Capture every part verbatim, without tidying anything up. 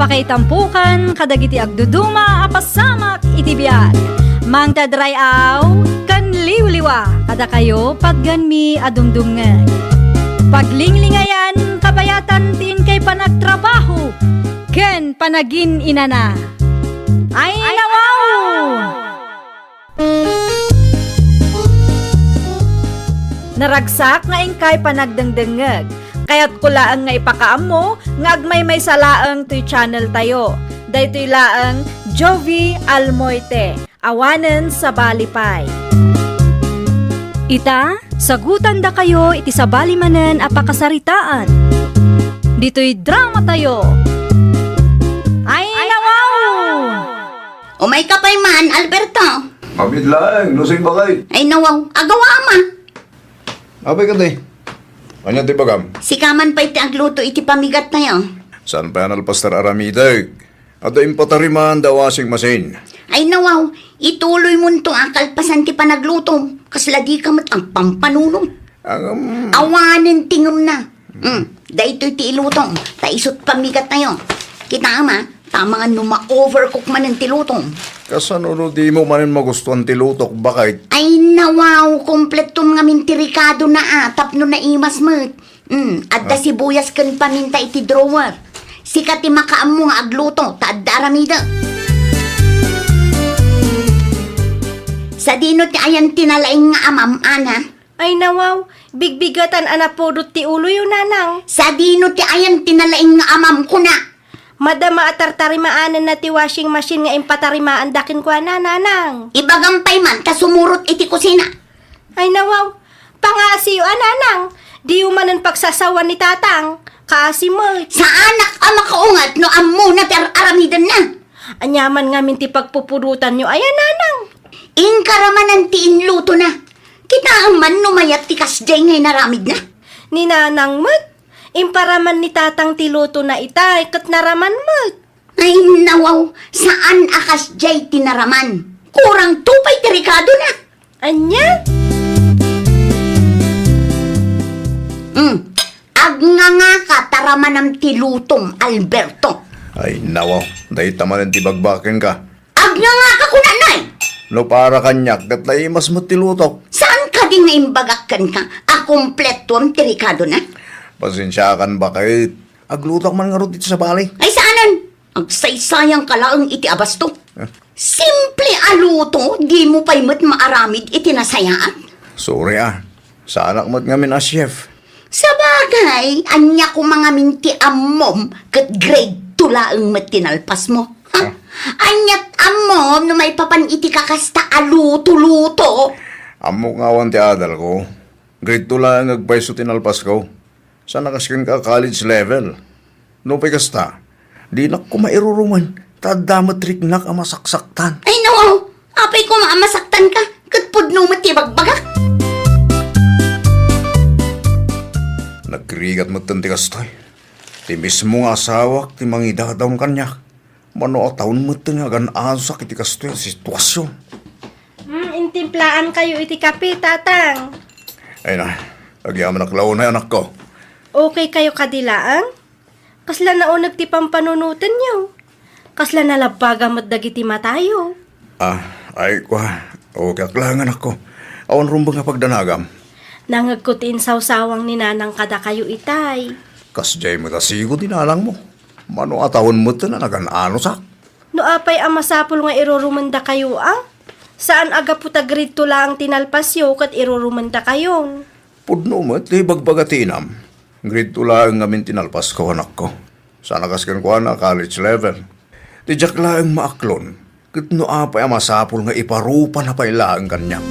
Pakaitampokan kadagiti agduduma a pasamak iti biag. Mangted ray-aw ken liwliwa kadakayo patganmi a dumdumngeg. Paglinglingayan kabayatan ti inkay panagtrabaho ken panagin-inana. Ay, nawaw! Naragsak nga inkay panagdengdengngeg. Kayatko laeng nga ipakaammo nga agmaymaysa laeng toy channel tayo. Daytoy laeng Jovi Almoite, awanen sabali pay. Ita, sagutandakayo iti sabali manen a pakasaritaan. Ditoy drama tayo. Ay, nawaw! Umayka pay man, Alberto. Mabiit laeng, no sing bakay. Ay, nawaw. Agawa, ama. Apay kadi? Ania ti bagam? Sika man pay ti agluto iti pamigat tayo. Saan pay a nalpas ti aramidek? Adda impatariman da washing machine. Ay, nawaw. Ituloy monto a kalpasan ti panaglutom. Kasla dika met agpampanunot. Agam. Awanen ti ngemna. Mm, daytoy ti ilutom, ta isut' pamigat tayo. Kitaem a, ta amangan no ma-overcook manen ti lutom. Kasano no dimo manen magustuhan ti lutok, baket? Ay, nawaw, kompletom ngamin ti rekadona a, tapno naimas met. Mm, adda sibuyas ken paminta iti drawer. Sika ti makaammo nga agluto, ta adda aramidek. Sadino ti ayan ti nalaing nga amam, Ana? Ay, nawaw, bigbigatan a napudot ti uloyo, nanang. Sadino ti ayan ti nalaing nga amam, kuna? Madama a tartarimaanenna ti washing machine nga impatarimaanda kenkuana, nanang. Ibagam pay man ta sumurot iti kusina. Ay, nawaw, pangaasiyo a, nanang. Diyo manen pagsasawan ni tatang. Kaasi met. Saanak a makaungat no ammona ti ar-aramidenna. Aniaman ngamin ti pagpupudotanyo aya, nanang? Inka ramanan ti inlutona. Kitaem man no mayat ti kasdiay nga inaramidna. Ni nanang met, imparaman ni tatang ti lutona itay ket naraman met. Ay, nawaw, saan a kasdiay ti naraman. Kurang to pay ti rekadona. Ania? Hmm, agngangaka ta ramanam ti lutom, Alberto. Ay, nawaw, dayta manen ti bagbakenka. Agngangaka kunanay! No para kaniak, ket naimas met ti lutok. Saan kadi nga imbagak kenka a kompletuam ti rekadona? Pasensiakan, baket. Aglutok man ngarud iti sabali. Ay, saanen! Agsaysayangka laeng iti abasto. Eh? Simple a luto, dimo pay met maaramid iti nasayaat. Sorry, ah. Saanak met ngamin a chef. Sabagay, ania koma ngamin ti ammom ket grade two laeng met ti nalpasmo? Ha? Ah. Aniat ammom no maipapan iti kakasta a luto-luto? Ammok nga awan ti adalko. Grade two laeng agpayso ti nalpasko. Saan a kas kenka a college level. Nupay kasta, dinak koma irurumen, ta adda met riknak a masaksaktan. Ay, no! Apay koma a masaktanka, ket pudno met ti bagbagak. Nagrigat metten ti kastoy. Ti mismo nga asawak ti mangidadaon kaniak. Mano a taon metten nga agan-anosak iti kastoy a situasion. Hmm, intimplaankayo iti kape, Tatang. Ay na, agyamanak launay, anakko. Okay kayo kadi laeng? Kasla nauneg ti pampanunotenyo? Kasla nalabbaga met dagiti matayo? Ah, ay, kua, okay ak laeng, anakko. Awan rumbeng a pagdanagam. Nangegko ti insawsawang ni nanang kadakayo itay. Kasdiay met a sigud ni nanangmo. Mano a taon metten a nagan-anosak? No apay a masapul nga irurumendakayo a? Saan a gapu ta grade two laeng ti nalpasyo ket irurumendakayon. Pudno met ti ibagbaga ti inam. Grade two laeng ngamin ti nalpasko, anakko. Saan a kas kenkuana, college level. Ti diak laeng maaklon, ket no apay a masapul nga iparupana pay laeng kaniak.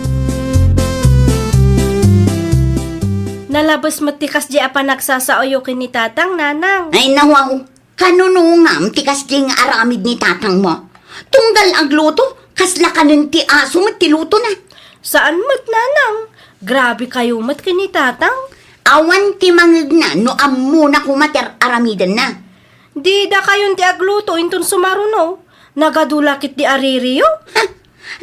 Nalabes met ti kasdi a panagsasaoyo ken ni Tatang, Nanang. Ay, nawaw. Kanunungam ti kasdi nga aramid ni tatangmo. Tunggal agluto, kasla kanen ti aso met ti lutona. Saan met, nanang. Grabe kayo met ken ni tatang. Awan ti mangegna no ammona koma ti ar-aramidenna. Di dakayon ti agluto inton sumaruno. Nagadu la ketdi a ririyo. Ha?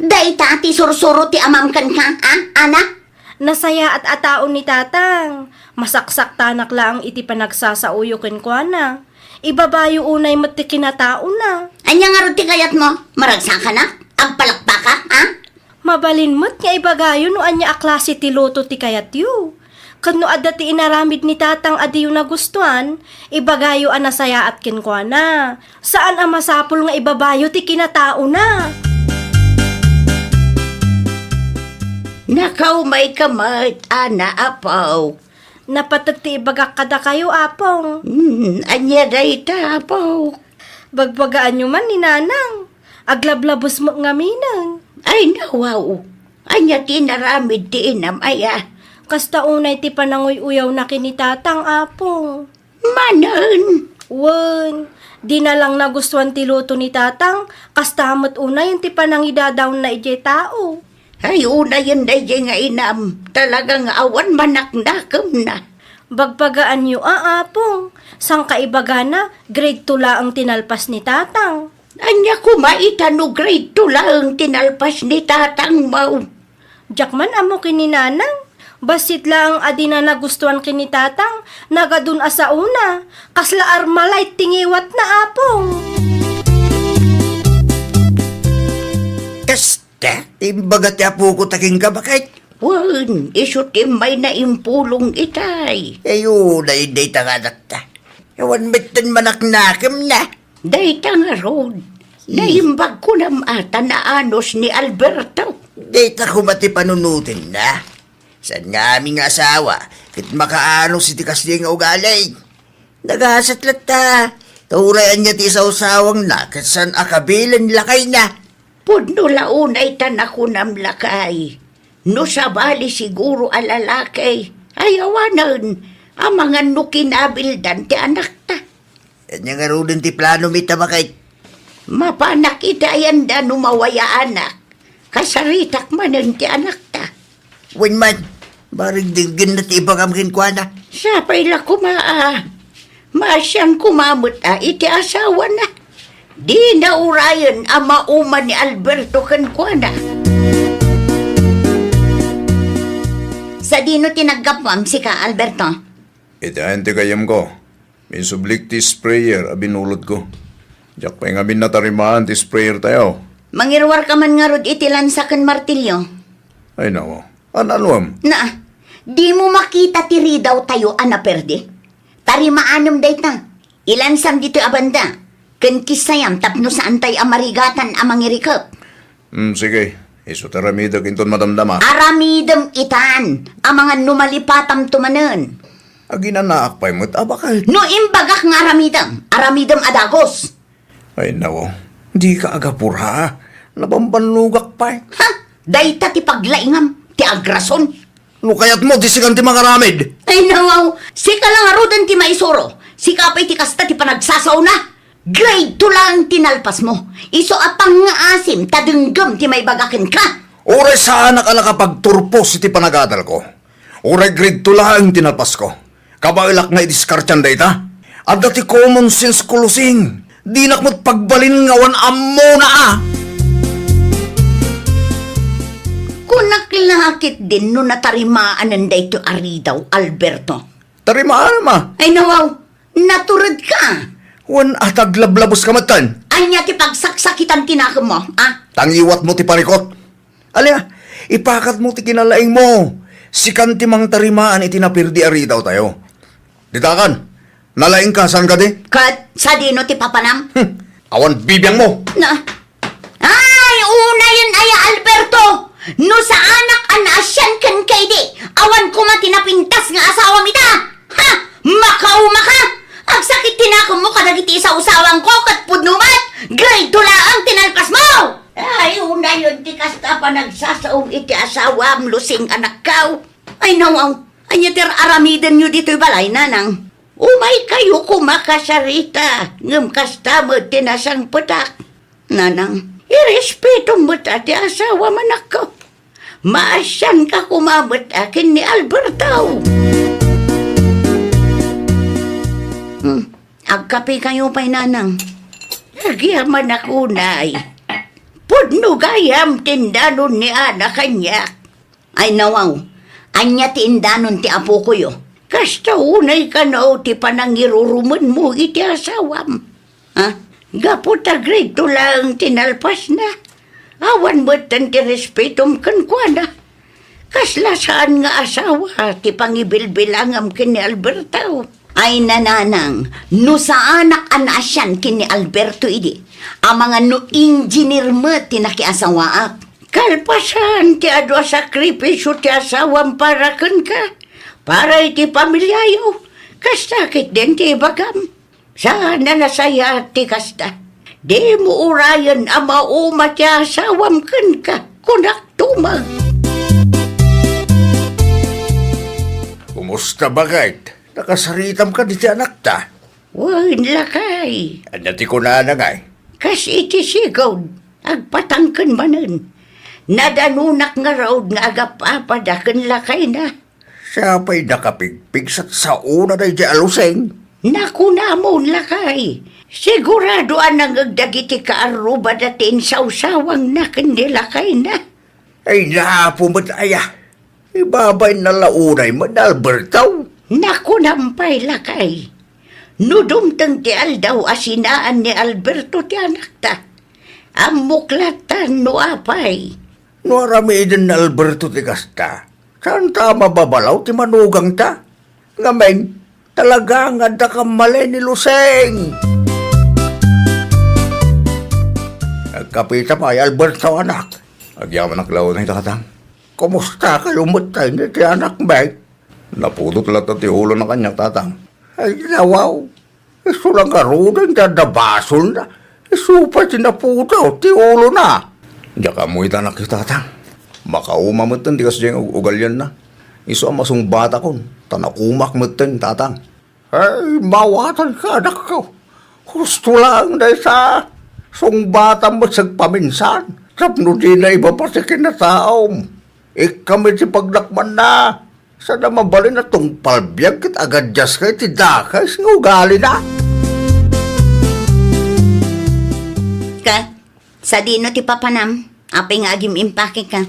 Dayta ti sursuro ti amam kenka, a, anak? Nasayaat a tao ni tatang. Masaksaktanak laeng iti panagsasaoyo kenkuana. Ibabayo unay met ti kinataona. Ania ngarud ti kayatmo? Maragsakanak? Agpalakpakak, a? Mabalin met nga ibagayo no ania a klase ti luto ti kayatyo. Ken no adda ti inaramid ni Tatang a diyo nagustuan, ibagayo a nasayaat kenkuana. Saan a masapul nga ibabayo ti kinataona. Nakaumayka met, Ana, Apo. Napateg ti ibagak kadakayo, Apong. Hmm, ania dayta, Apo? Bagbagaanyo man ni Nanang. Aglablabes met ngamin. Ay, nawaw. Ania ti inaramid ti inam, aya? Kasta unay ti pananguy-uyawna ken ni Tatang, Apong. Manen? Wen, di na lang nagustuan ti luto ni Tatang, kasta met unayen ti panangidadaonna idiay tao. Ay, unayen daydiay nga inam, talaga nga awan manaknakemna. Bagbagaanyo a, Apong, saan kaibagana, grade two laeng ti nalpas ni Tatang. Ania koma ita no grade two laeng ti nalpas ni Tatangmo? Diak man ammo ken ni Nanang. Bassit laeng a dina nagustuan ken ni Tatang, nagadun a saona. Kasla Armalite ti ngiwatna, Apong. Kasta, imbaga ti apoko ta kenka, baket? Wen, isu ti immayna impulong itay. Ayo, daydiay ta nga adakta. Awan metten manaknakemna. Dayta ngarud, hmm, naimbag kunam a ta naanus ni Alberto. Dayta koma ti panunotenna. Saan nga amin nga asawa ket makaanus iti kasdiay nga ugali? Nagasat latta, ta uray ania ti isawsawangna ket saan a kabilen lakayna. Pudno la unay ta nakunam lakay, no sabali siguro a lalaki, ay awanen, amangan no kinabildan ti anakta. Ania ngaruden ti plano mi, ta baket? Mapanak iti ayanda no mawayaanak. Kasaritak manen ti anakta. Wen man, barigdinggenna ti ibagam kenkuana. Sapay la koma a. Maasian koma met a iti asawana. Dina urayen a mauma ni Alberto kenkuana. Sadino ti naggapuam, sika, Alberto? Iti ayan ti gayyemko, minsublik ti sprayer a binulotko. Diak pay ngamin natarimaan ti sprayer tayo. Mangiruarka man ngarud iti lansa ken martilyo. Ay, nako. An-anuem? Na, dimo makita ti ridaw tayo a naperdi? Tarimaanem dayta. Ilansam ditoy a banda. Ken kissayam tapno saantay a marigatan a mangirikep. Hmm, sige. Isu ti aramidek inton madamdama. Aramidem itan, amangan no malipatamto manen. Aginanaak pay met a baket. No imbagak nga aramidem, aramidem a dagus. Ay, nako. Dika agapura. Nabambannogak pay. Ha? Dayta ti paglaingam, ti agrason. No kayatmo, di sikan ti mangaramid. Ay, nawaw. Sika la ngaruden ti maisuro. Sika pay ti kasta ti panagsasaona. Grade two laeng ti nalpasmo. Isu a pangngaasim ta denggem ti maibaga kenka. Uray saanak a nakapagturpos iti panagadalko. Uray grade two laeng ti nalpasko. Kabaelak nga idiskartian dayta. Adda ti common sense ko, Lusing. Dinak met pagbalin nga awan ammona a. Kunak la ketdin no natarimaanen daytoy a ridaw, Alberto. Tarimaanam a. Ay, nawaw, naturedka. Wen, a, ta aglablabes ka metten. Ania ti pagsaksakitan ti nakemmo, a? Tangiwatmo ti parikut. Alia, ipakatmo ti kinalaingmo. Sikan ti mangtarimaan iti naperdi a ridaw tayo. Ditakan, nalaingka, saan kadi? Ket sadino ti papanam? Hmm, awan bibiangmo. Na, ay, unayen aya, Alberto! No saanak a naasian kenka idi, awan koma ti napintas nga asawam ita! Ha? Makaumaka! Agsakit ti nakemmo kadagiti isawsawangko ket pudno met, grade two laeng ti nalpasmo! Ay, unayen ti kasta a panagsasaom iti asawam, Lusing, anakko. Ay, nawaw, ania ti ar-aramidenyo ditoy balay, nanang? Umaykayo koma kasarita, ngem kasta met ti nasangpetak. Nanang, irespetom met a ti asawam, anakko. Maasianka koma met a ken ni Alberto. Hmm, agkapekayo pay, nanang. Agyamanak unay. Pudno gayam ti indanon ni Ana kaniak. Ay, nawaw, ania ti indanon ti apokoyo? Kasta unay kano ti panangirurumenmo iti asawam. Ha? Gapu ta grade two laeng ti nalpasna, awan metten ti respetom kenkuana. Kasla saan nga asawa ti pangibilbilangam ken ni Alberto. Ay, nanang, no saanak a naasian ken ni Alberto idi, amangan no engineer met ti nakiasawaak. Kalpasan ti adu a sakripisio ti asawam para kenka, para iti pamiliayo, kasta ketdin ti ibagam. Saan a nasayaat ti kasta. Dimo urayen a mauma ti asawam kenka, kunak tumak. Kumusta, baket? Nakasaritam kadi ti anakta? Wen, lakay. Ania ti kunana ngay? Kas iti sigud, agpatangken manen. Nadanunak ngarud nga agap-apada ken lakayna. Siapay nakapigpigsat saona daydiay a Luseng? Nakunamon, lakay. Sigurado a nangngeg dagiti kaarrubada ti insawsawangna ken ni lakayna. Ay, napo met aya. Ibabain na la unay met ni Alberto. Nakunam pay, lakay. No dumteng ti aldaw a sinaan ni Alberto ti anakta, ammok latta no apay. No aramiden ni Alberto ti kasta, saanta a mababalaw ti manugangta. Ngamin, talaga nga adda kammalay ni Luseng. Agkapita pay, Alberto, anak. Agyamanak la unay, tatang. Kumusta kayo met tay ni ti anak, Mek? Napudot latta ti ulona kaniak, tatang. Ay, nawaw. Isu la ngaruden ti adda basolna. Isu pay ti napudot ti ulona. Diak ammo ita, anak, tatang. Makauma metten ti kasdiay nga ug-, ugalianna. Isu a masungbatakon, ta naumak metten, tatang. Ay, mawatanka, anakko. Husto laeng dayta. Sungbatam met sagpaminsan. Tapno dina ibabati ti kinataom. Ikkam iti pagdakmanna. Saan a mabalin a tungpalbiag ket agadiaska iti dakes nga ugalina. Ka, sadino ti papanam? Apay nga agim-impake ka?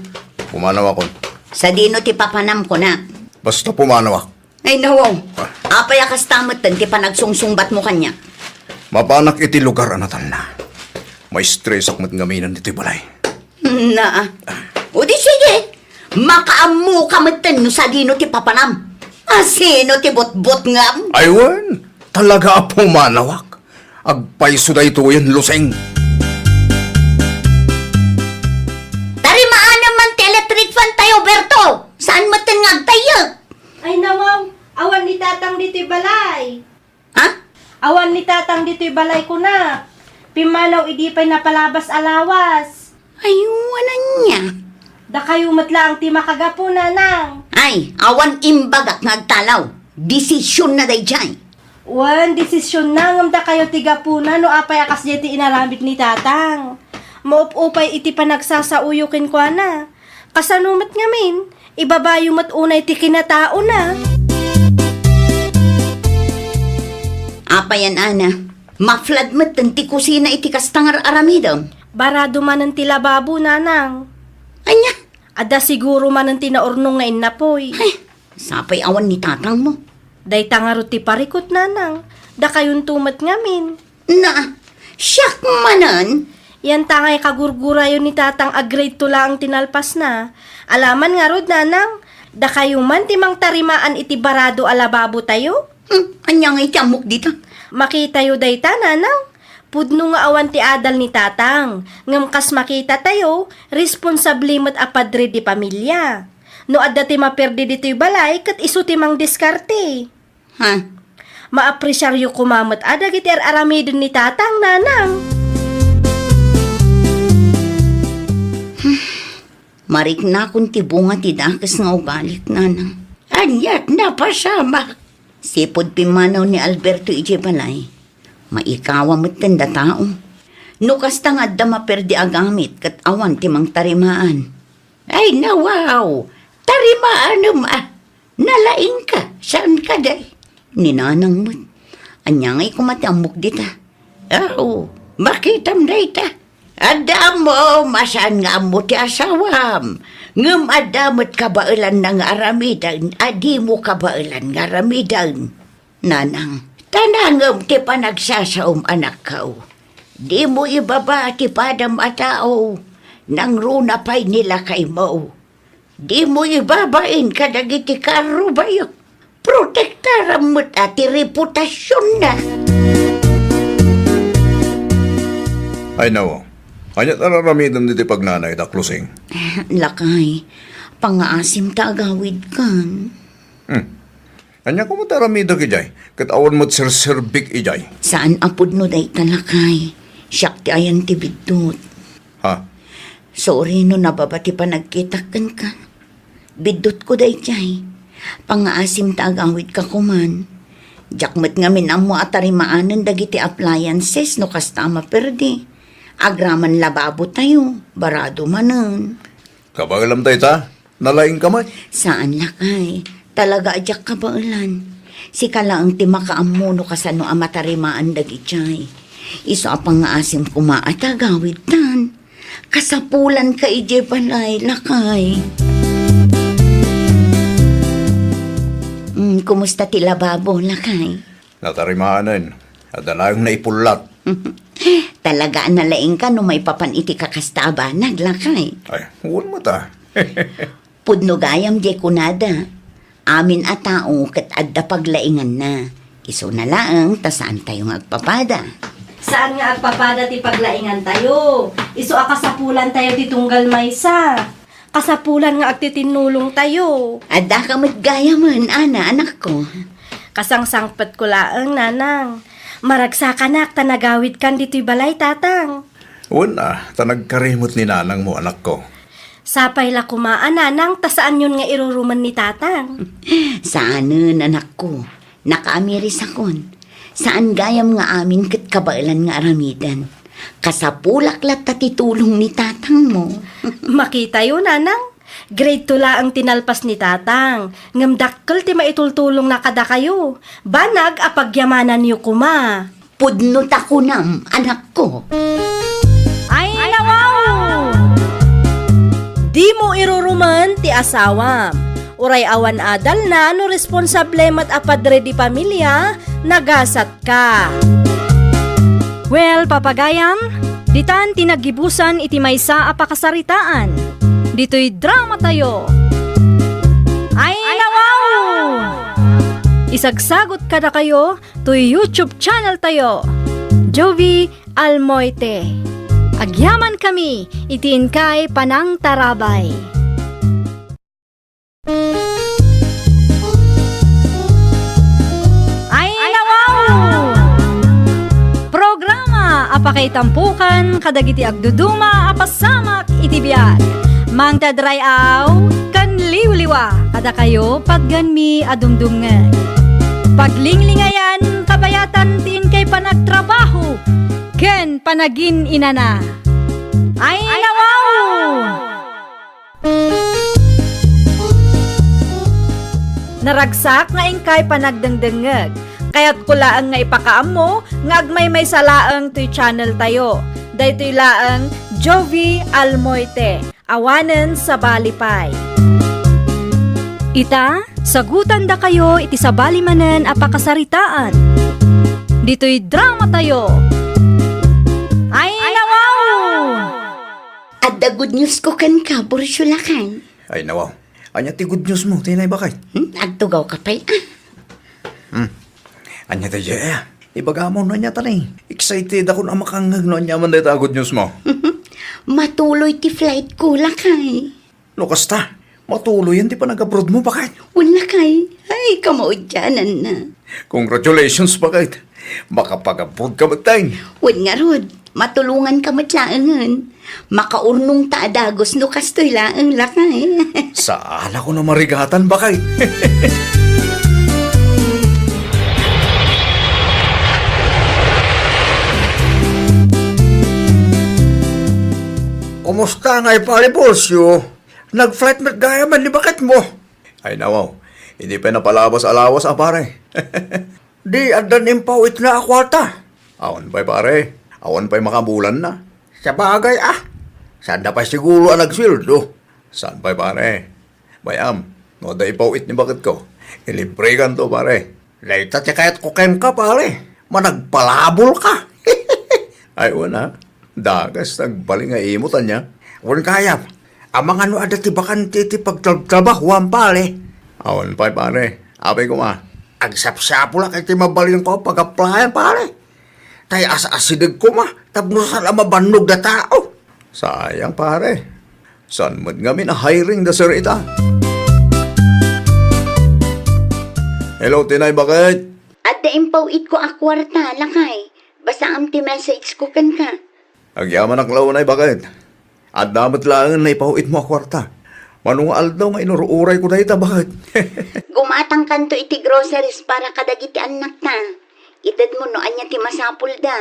Pumanawakon. Sadino ti papanam, kunak? Basta pumanawak. Ay, nawaw. Ah. Apay a kasta metten ti panagsungsungbatmo kaniak? Mapanak iti lugar a natalna. Maistresak met ngaminen ditoy balay. Naa. O di sige, makaammoka metten no sadino ti papanam. Asino ti butbutngam? Ay wen, talaga a pumanawak. Agpayso daytoyen, Luseng. Tarimaanem man ti electric fan tayo, Berto. Saan metten nga agtayyek? Ay, nawaw, awan ni Tatang ditoy balay. Ha? Awan ni Tatang ditoy balay, kunak. Pimmanaw idi pay napalabas a lawas. Ay, wen ania? Dakayo met laeng ti makagapu, nanang. Ay, awan imbagak nga agtalaw. Desisionna daydiay. Wen, desisionna, ngem dakayo ti gapuna no apay a kasdiay ti inaramid ni Tatang. Maup-upay iti panagsasaoyo kenkuana. Kasano met ngamin? Ibabayo met unay ti kinataona. Apay a, Ana, maflad metten ti kusina iti kasta nga ar-aramidem? Barado manen ti lababo, nanang. Ania? Adda siguro manen ti naurnong nga innapoy. Ay, sapay awan ni Tatangmo. Dayta ngarud ti parikut, nanang. Dakayonto met ngamin. Na, siak manen? Yantangay kagurgurayo ni Tatang a grade two laeng ti nalpasna. Alaman ngarud, nanang, dakayo man ti mangtarimaan iti barado a lababotayo? Hmm, ania ngay ti ammok dita? Makitayo dayta, nanang. Pudno nga awan ti adal ni Tatang, ngem kas makitatayo, responsable met a padre di pamilia. No adda ti maperdi ditoy balay, ket isu ti mangdiskarte. Ha? Maapresiaryo koma met a dagiti ar-aramiden ni Tatang, nanang. Mariknakon ti bunga ti dakes nga ugalik, nanang. Aniat napasamak? Sipud pimmanaw ni Alberto idiay balay, maikawa metten da tao. No kasta nga adda maperdi a gamit ket awan ti mangtarimaan. Ay, nawaw! Tarimaanem a! Nalaingka, saan kadi? Ni Nanang met. Ania ngay koma ti ammok dita? Aw, makitam dayta. Adda ammo, masaan nga ammo ti asawam. Ngem adda met kabaelanna nga aramiden a dimo kabaelan nga aramiden, nanang. Ta nangem ti panagsasaom, anakko. Dimo ibaba ti padam a tao, nangruna pay ni lakaymo. Dimo ibabain kadagiti karrubayo. Protektaram met a ti reputasionna. Ay, nawa. Ania ti ar-aramidem ditoy pagnanay, Daklusing? Lakay, pangngaasim ta agawidkan. Hmm. Ania koma ti aramidek idiay? Ket awan met serserbik idiay. Saan a pudno dayta, lakay. Siak ti ayan ti biddut. Ha? Sorry no nababa ti panagkitak kenka. Biddutko daydiay. Pangngaasim ta agawidka koman. Diak met ngamin ammo a tarimaanen dagiti appliances no kasta a maperdi. Agraman lababotayo, barado manen. Kabaelam dayta? Nalaingka met? Saan, lakay. Talaga a diak kabaelan. Sika laeng ti makaammo no kasano a matarimaan dagitiay. Isu a pangngaasim koma a tagawidtan. Kasapulanka idiay balay, lakay. Mm, kumusta ti lababo, lakay? Natarimaanen. Adda laeng naipullat. Talaga a nalaingka no maipapan iti kakasta a banag, lakay. Ay, wen met a. Pudno gayam diay kunada. Amin a tao ket adda paglainganna. Isuna laeng ta saantayo nga agpapada. Saan nga agpapada ti paglaingantayo. Isu a kasapulantayo ti tunggal maysa. Kasapulan nga agtitinnulongtayo. Addaka met gayamen, Ana, anakko. Kasangsangpetko laeng, Nanang. Maragsakanak ta nagawidkan ditoy balay, Tatang. Wen a, ta nagkari met ni nanangmo, anakko. Sapay la koma a, Nanang, ta saanyon nga irurumen ni Tatang. Saanen, anakko. Nakaamirisakon. Saan gayam nga amin ket kabaelan nga aramiden. Kasapulak latta ti tulong ni tatangmo. Makitayo, Nanang. Grade two laeng ti nalpas ni Tatang. Ngem dakkel ti maitultulongna kadakayo. Banag a pagyamananyo koma. Pudno ta kunam, anakko. Ay, nawaw! Dimo irurumen ti asawam. Uray awan adalna no responsable met a padre di pamilia, nagasatka. Well, papagayam, ditan ti naggibusan iti maysa a pakasaritaan. Ditoy dramatayo. Ay, nawaw! Isagsagot kadakayo toy YouTube channel tayo, Jovie Almoite. Agyamankami iti inkay panangtarabay. Ay, nawaw! Programa a pakaitampukan kadagiti agduduma a pasamak iti biag. Mangted ray-aw ken liwliwa kadakayo patgenmi a dumdumngeg. Paglinglingayan, kabayatan ti inkay panagtrabaho ken panagin-inana. Ay, nawaw! Naragsak nga inkay panagdengdengngeg. Kayatko laeng nga ipakaammo nga agmaymaysa laeng toy channel tayo. Daytoy laeng Jovie Almoite, awanen sabali pay. Ita, sagutandakayo iti sabali manen a pakasaritaan. Ditoy dramatayo. Ay, nawaw! Adda good news ko kenka, Borcio, lakay. Ay, nawaw. Ania ti good news mo, tinay bakay? Hmm? Agtugawka pay, ah. Hmm. Ania ti, Jay, ah? Ibagam no ania ta ni. Excited ako a makangngeg no ania man dayta a good news mo. Matuloy ti flight ko, lakay. No kasta, matuloyen ti panag-abroad mo, bakay? Wen, lakay. Ay, kamaudiananna. Congratulations, bakay. Makapag-abroad ka met, tay. Wen ngarud, matulonganka met laengen. Makaurnongta a dagus no kastoy laeng, lakay. Saanakon a marigatan, bakay. Kumusta ngay, Pare Borcio? Nag-flight met gayamen ni baketmo. Ay, nawaw. Idi pay napalabas a lawas a, pare. Di addan impawitna a kuarta? Awan pay, pare. Awan pay makabulanna. Sabagay, ah. Saanda pay siguro a nagsueldo. Saan pay, pare? Bay-am, no adda ipaw-it ni baketko, ilibrekanto, pare. Dayta ti kayatko kenka, pare. Managpalabol ka. Ay, wen a. Dagas, nagbali nga imot, ania? Wen gayam, amangan no adda ti bakante ti pagtrabtrabahuam, pare. Awan pay, pare. Apay koma, agsapsapulak iti mabalinko a pag-applyan, pare. Tay as-asideg koma tapno saan a mabannog da tao. Sayang, pare. Saan met ngamin a hiring da sir ita? Hello, Tinay, baket? Adda impaw-itko a kuarta, lakay. Basaam ti message ko kenka. Agyamanak la unay, baket. Adda met laeng naipaw-itmo a kuarta. Mano nga aldaw nga inur-urayko dayta, baket? Gumatangkanto iti groceries para kadagiti annakta. Itedmo no ania ti masapulda.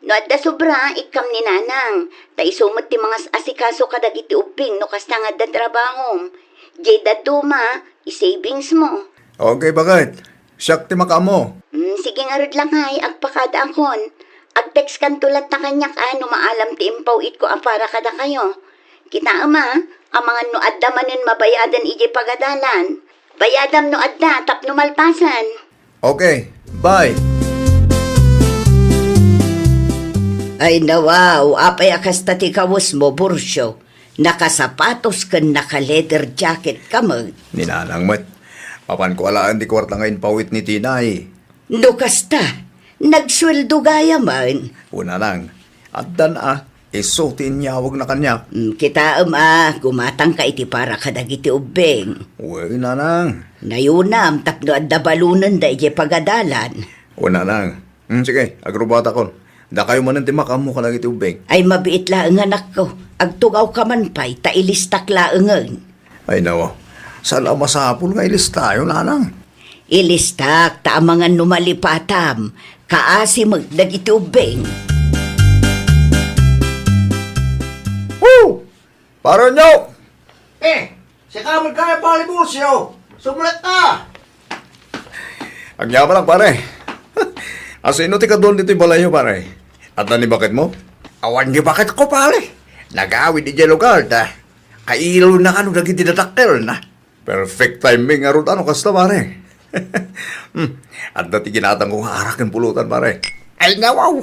No adda sobra, ikkam ni Nanang. Ta isu met ti mangas-asikaso kadagiti ubbing no kasta nga adda trabahom. Diay dadduma, i-savings mo. Okay, baket. Siak ti makaammo. Mm, sige ngarud, lakay, agpakadaakon. Agtextkanto latta kaniak a no maalam ti impaw-itko a para kadakayo. Kitaem a, amangan no adda manen mabayadan idiay pagadalan. Bayadam no adda tapno malpasan. Okay, bye. Ay, nawaw, apay a kasta ti kawesmo, Burcio? Nakasapatos ken naka-leather jacket ka met. Ni Nanang met. Mapanko alaen ti kuarta nga impaw-it ni Tinay. No kasta, nagsueldo gayamen. O, Nanang, addan a, isu ti inyawagna kaniak. Mm, kitaem a, gumatangka iti para kadagiti ubbing. Wen, Nanang. Nayunam tapno adda balonenda idiay pagadalan. O, Nanang. Hmm, sige, agrubatakon. Dakayo manen ti makaammo kadagiti ubbing. Ay, mabiit laeng, anakko. Agtugawka man pay, ta ilistak laengen. Ay, nawa. Saan a masapul nga ilistayo, Nanang? Ilistak, ta amangan no malipatam. Kaasi met dagiti ubbing. Woo! Pare Onyok! Eh, sika met kaya, pare Burcio? Sumrek ka! Agyamanak, pare. Asino ti kaduan ditoy balayyo, pare? Adda ni baketmo? Awan ni baketko, pare. Nagawid idiay lugar, ta kailona kano dagiti dadakkelna. Perfect timing ngarud a no kasta, pare. Hmm, adda ti ginatangko nga arak ken pulutan, pare. Ay, nawaw!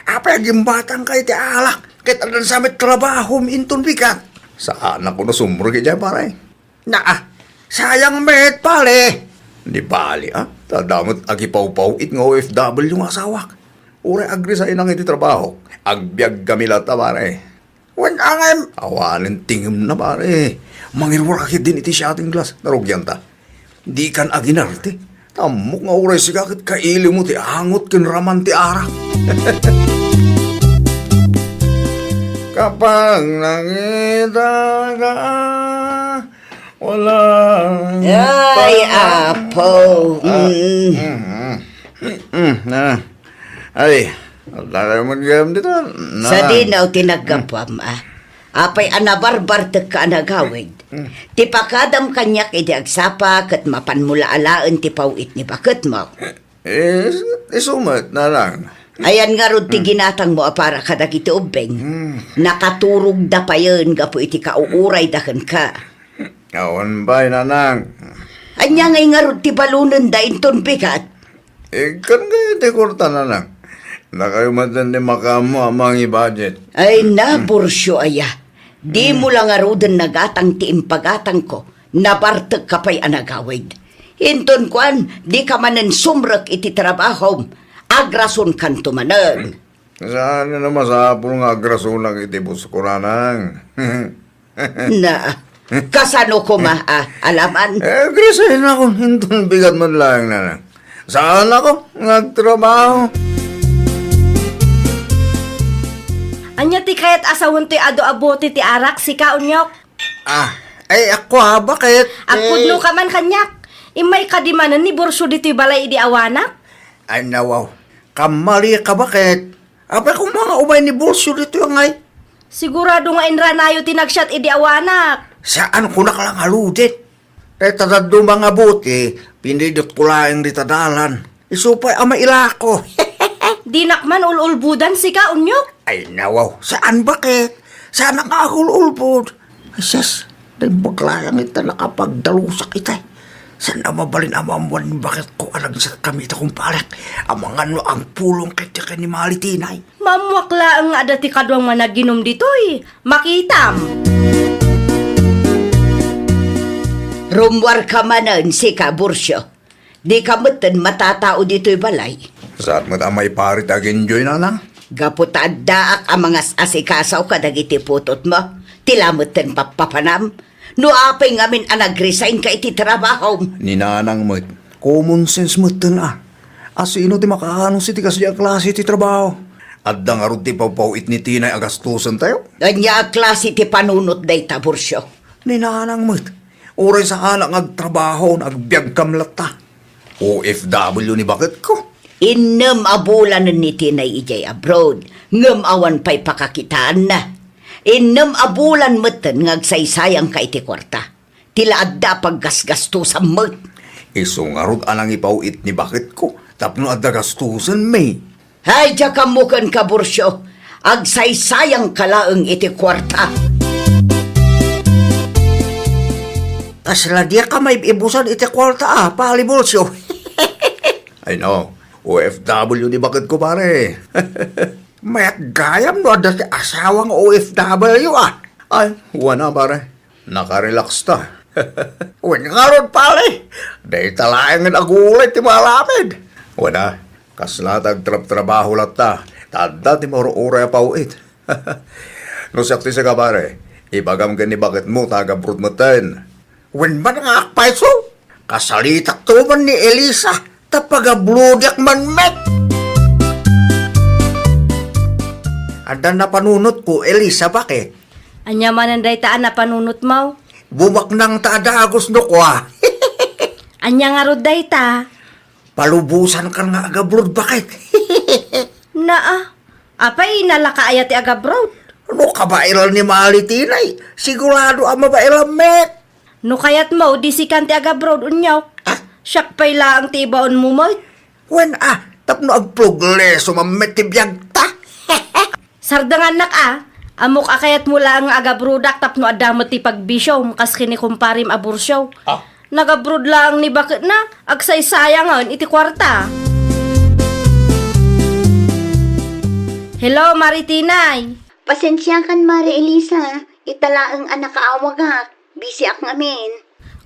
Apay a gimbatangka iti alak ket addan sa met trabahom inton bigat? Saanak no sumrek idiay, pare. Naa, sayang met, pare. Di bali, a? Ta adda met agipawpaw-it nga O F W nga asawak. Uray agresignak iti trabahok, agbiag kami latta, pare. Wen, angem. Awanen tingem na, pare. Mangiruar ka ketdin iti shooting glass. Narugianta. Dikan aginarte. Ammok nga uray sika ket kailimo ti angot ken raman ti arak. Kapag nakita ka, wala. Ay, pala. Apo. Ah, mm. Mm, mm, mm, ah. Ay, talaga man gayam dita. Sadino ti naggapuam, a? Apay a nabarbartek ka a nagawid? Mm. Ti pakadam kaniak idi agsapa ket mapanmo la alaen ti paw-it ni baketmo. Eh, isu met, Nanang. Ayan ngarud ti ginatangmo a para kadagiti ubbing. Mm. Nakaturogda payen gapu iti kauurayda kenka. Awan pay, Nanang. Ania ngay ngarud ti balonenda inton bigat? Ikkan kaya ti kuarta, Nanang. Dakayo met ti makaammo a mangi-budget. Ay, nabursyo aya. Dimo la ngaruden nagatang ti impagatangko. Nabartekka pay a nagawid. Inton kuan, dika manen sumrek iti trabahom. Agrasonkanto manen. Saan a masapul nga agrasonak iti bosko, Nanang? Na, kasano koma a alaman? Eh, agrasonakon, inton bigat man laeng, Nanang. Saanakon nga agtrabaho. Ania ti kayat a sawen toy adu a bote ti arak, sika, Onyok? Ah, ay, ako, ah, bakit? Agpudno ka man kaniak. Immay kadi manen ni Burso ditoy balay idi awanak? Ay, nawaw. Kamali ka, bakit? Apay koma nga umay ni Burso ditoy ngay? Sigurado nga inranayo ti nagsiat idi awanak. Saan ko naklangaludit? Dayta dadduma nga bote, pinidot ko laeng dita dalan. Isu pay a mailako. Dinak man ul-ulbodan sika, Onyok. Ay, nawaw. Saan, bakit? Saan nga agul-ulbod? Sus, naimbag laeng ita nakapagdalusak itay. Saan a mabalin a maammuan ni baketko a nagsatkami ita, kumpare? Amangan no agpulong ketdi ken ni Malitinay. Maammuak laeng nga adda ti kaduam nga naginum ditoy. Makitam. Rummuarka manen, sika, Burcio. Dika metten matatao ditoy balay. Saan met a maiparit aginjoy, nanang? Gapu ta addaak a mangas-asikaso kadagiti putotmo, ti la metten pappapanam. No apay ngamin a nag-resign ka iti trabahom? Ni nanang met, common sense metten a. A sino ti makaanus iti kasdi a klase ti trabaho? Adda ngarud ti pawpaw-it ni Tinay a gastusen tayo? Ania a klase ti panunot dayta, Burcio? Ni nanang met, uray saanak nga agtrabaho, agbiagkam latta. O F W ni baketko. Innem a bulanen ni Tinay idiay abroad, ngem awan pay pakakitaanna. Innem a bulan metten nga agsaysayangka iti kuarta. Ti la adda a paggasgastusam met. Isu ngarud a nangipaw-it ni baketko tapno adda gastusen, May. Ay, diak ammo kenka, Burcio. Agsaysayangka laeng iti kuarta. Kasla diak a maib-ibusan iti kuarta a, Pali Burcio. Ay, no. O F W ni baketko, pare. Mayat gayam no adda ti asawa nga O F W a. Ay, wana, pare. Nakarelax ta. Wen ngarud, pare. Dayta laengen a gulay ti maaramid. Wana, kasla ta agtrabtrabaho latta. Ta adda ti maur-uray a paw-it. No siak ti sika, pare, ibagam ken ni baketmo ta agabroad metten. Wen man nga agpayso, kasalitak to man ni Elisa, ta pagabroadiak man met. Adda napanunotko, Elisa, baket? Ania manen dayta a napanunotmo? Bumaknang ta a dagus no kua. Ania ngarud dayta? Palubosankan nga agabroad, baket? Naa, apay, nalaka aya ti agabroad? No kabaelan ni Malitinay, sigurado a mabaelan met. No kayatmo, di sikan ti agabroad, unyok. Ah? Siak pay laeng ti ibaonmo met. Wen a, tapno agprogreso man met ti biagta. Sardengannak a, ammok a kayatmo laeng nga agabroadak tapno adda met ti pagbisiom kas ken ni kumparem a Burcio. Ah? Nagabroad laeng ni baketna, agsaysayangen iti kuarta. Hello, Mare Tinay. Pasensiakan, Mare Elisa. Ita laeng a nakaawagak. Busyak ngamin.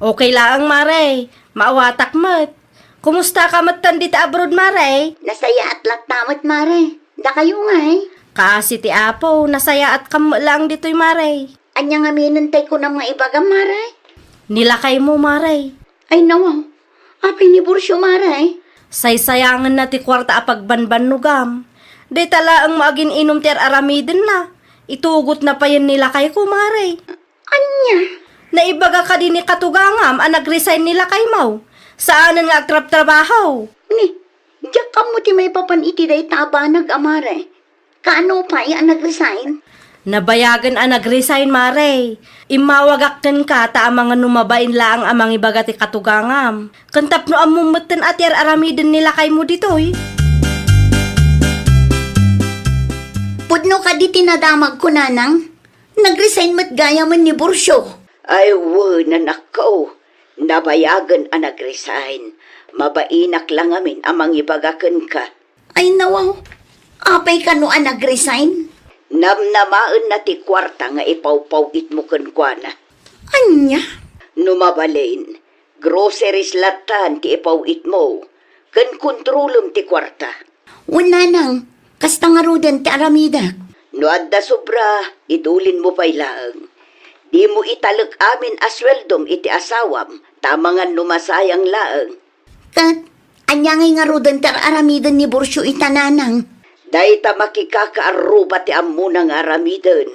Okay laeng, Mare. Maawatak met. Kumustaka metten dita abroad, Mare? Nasayaat latta met, Mare. Dakayo ngay? Kaasi ti Apo, nasayaatkam met laeng ditoy, Mare. Ania ngaminen tay kunam nga ibagam, Mare? Ni lakaymo, Mare. Ay, nawaw. Apay ni Burcio, Mare? Saysayangenna ti kuarta a pagbanbannogam. Dayta laeng mo agin-inum ti ar-aramidenna. Itugotna payen ni lakayko, Mare. Ania? Naibaga kadi ni katugangam a nag-resign ni lakaymo? Saanen nga agtrabtrabaho. Ni, diak ammo ti maipapan iti dayta a banag a, Mare. Kaano pay a nag-resign? Nabayagen a nag-resign, Mare. Immawagak kenka ta amangan no mabain laeng a mangibaga ti katugangam. Ken tapno ammom metten a ti ar-aramiden ni lakaymo ditoy. Pudno kadi ti nadamagko, Nanang? Nag-resign met gayamen ni Burcio. Ay, wen, anakko. Nabayagen a nag-resign. Mabainak la ngamin a mangibaga kenka. Ay, nawaw. Apay kano a nag-resign? Namnamaenna ti kuarta nga ipawpaw-itmo kenkuana. Ania? No mabalin, groceries lattan ti ipaw-itmo, ken kontrolem ti kuarta. Wen, Nanang, kasta ngaruden ti aramidek. No adda sobra, idulinmo pay laeng. Dimo italek amin a sueldom iti asawam, ta amangan no masayang laeng. Ket, ania ngay ngaruden ti ar-aramiden ni Burcio ita, Nanang? Dayta makikakaarruba ti ammona nga aramiden.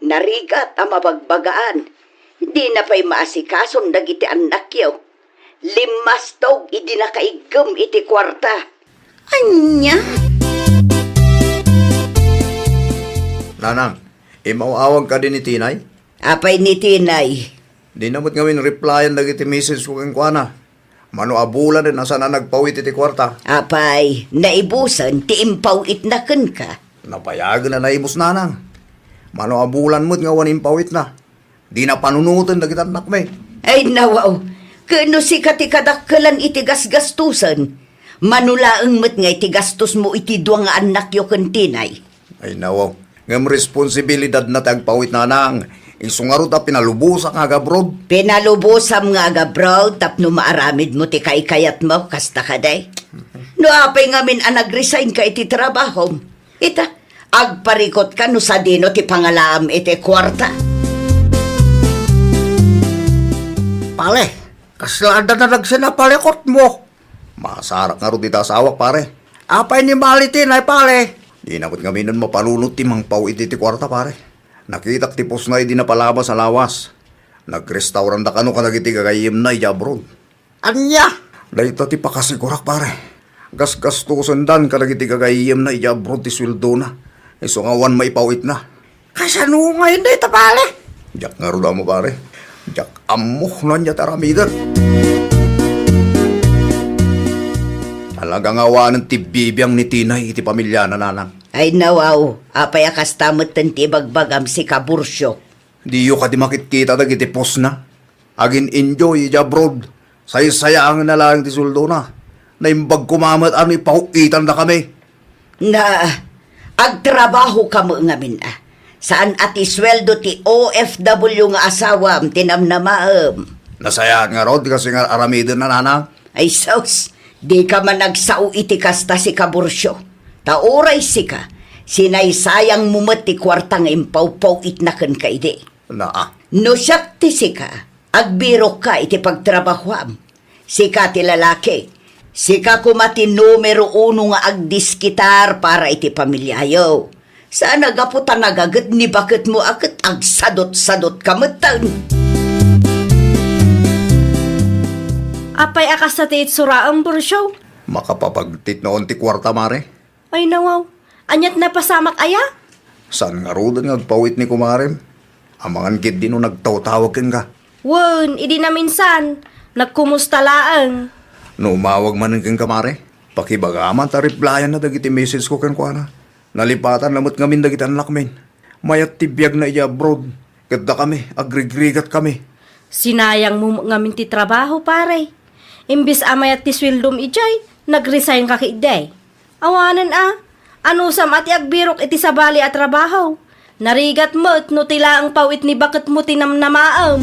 Narigat a mabagbagaan. Dina pay maasikason dagiti annakyo. Limmastog idi nakaiggem iti kuarta. Ania? Nanang, imaw-awag kadi ni Tinay? Apay ni Tinay? Dina met ngamin replyan dagiti message ko kenkuana. Mano a bulanen a saan a nagpaw-it iti kuarta. Apay, naibusen ti impaw-itna kenka? Nabayagen a naibus, Nanang. Mano a bulan met nga awan impaw-itna. Dina panunoten dagiti annakmi. Ay, nawaw. Ken no sika ti kadakkelan iti gasgastosen, mano laeng met nga iti gastosmo iti dua nga annakyo ken Tinay. Ay, nawaw. Ngem responsibilidadna ti agpawit, nanang. Isu ngarud a pinalubosak nga agabroad. Pinalubosam nga agabroad tapno maaramidmo ti kaikayatmo, kasta kadi? No apay ngamin a nag-resign ka iti trabahom? Ita, agparikutka no sadino ti pangalaam iti kuarta. Pare, kasla adda na nagsinapalekotmo? Masarak ngarud iti asawak, pare. Apay ni Malitinay, pare? Dina met ngaminen mapanunot ti mangpaw-it iti kuarta, pare. Nakitak ti postna idi napalabas a lawas. Nagrestauranta kano kadagiti gagayyemna idiay abroad. Ania? Dayta ti pakasigurak, pare. Gasgastosendan kadagiti gagayyemna idiay abroad ti sueldona. Isu nga awan maipaw-itna. Kasano ngay dayta, pare? Diak ngarud ammo, pare. Diak ammo no ania ti aramiden. Talaga nga awanen ti bibiang ni Tinay iti pamiliana, nanang. Ay, nawaw, apay a kasta metten ti ibagbagam, sika Burcio? Diyo kadi makitkita dagiti postna? Agin-enjoy idiay abroad. Saysayaangenna laeng ti sueldona. Naimbag koma met a no ipaw-itandakami. Na, agtrabaho ka met ngamin a. Saan a ti sueldo ti O F W nga asawam ti namnamaem. Nasayaat ngarud ti kas-, nga aramiden, nanang. Ay sus, dika man agsao iti kasta, sika Burcio. Ta uray sika, sinaysayangmo met ti kuarta nga impawpaw-itna kenka idi. Naa. No siak ti sika, agbirokka iti pagtrabahoam. Sika ti lalaki. Sika koma ti numero uno nga agdiskitar para iti pamiliayo. Saan a gapu ta nagaget ni baketmo a ket agsadot-sadotka metten. Apay a kasta ti itsuraem, Burcio? Makapapagtitnoon ti kuarta, mare. Ay, nawaw. Aniat napasamak aya? Saan ngaruden nga agpaw-it ni kumarem? Amangan ketdi no nagtawtawag kenka. Wen, idi naminsan, nagkumusta laeng. No umawag manen kenka, mare, pakibagam ta replyan na dagiti message ko kenkuana. Nalipatan na met ngamin dagiti annakmin. Mayat ti biagna idiay abroad, ket dakami, agrigrigat kami. Sinayangmo ngamin ti trabaho, pare. Imbes a mayat ti sueldom idiay, nag-resign ka ketdi. Awanen a, anusam a ti agbirok iti sabali a trabaho. Narigat met no ti laeng paw-it ni baketmo ti namnamaem.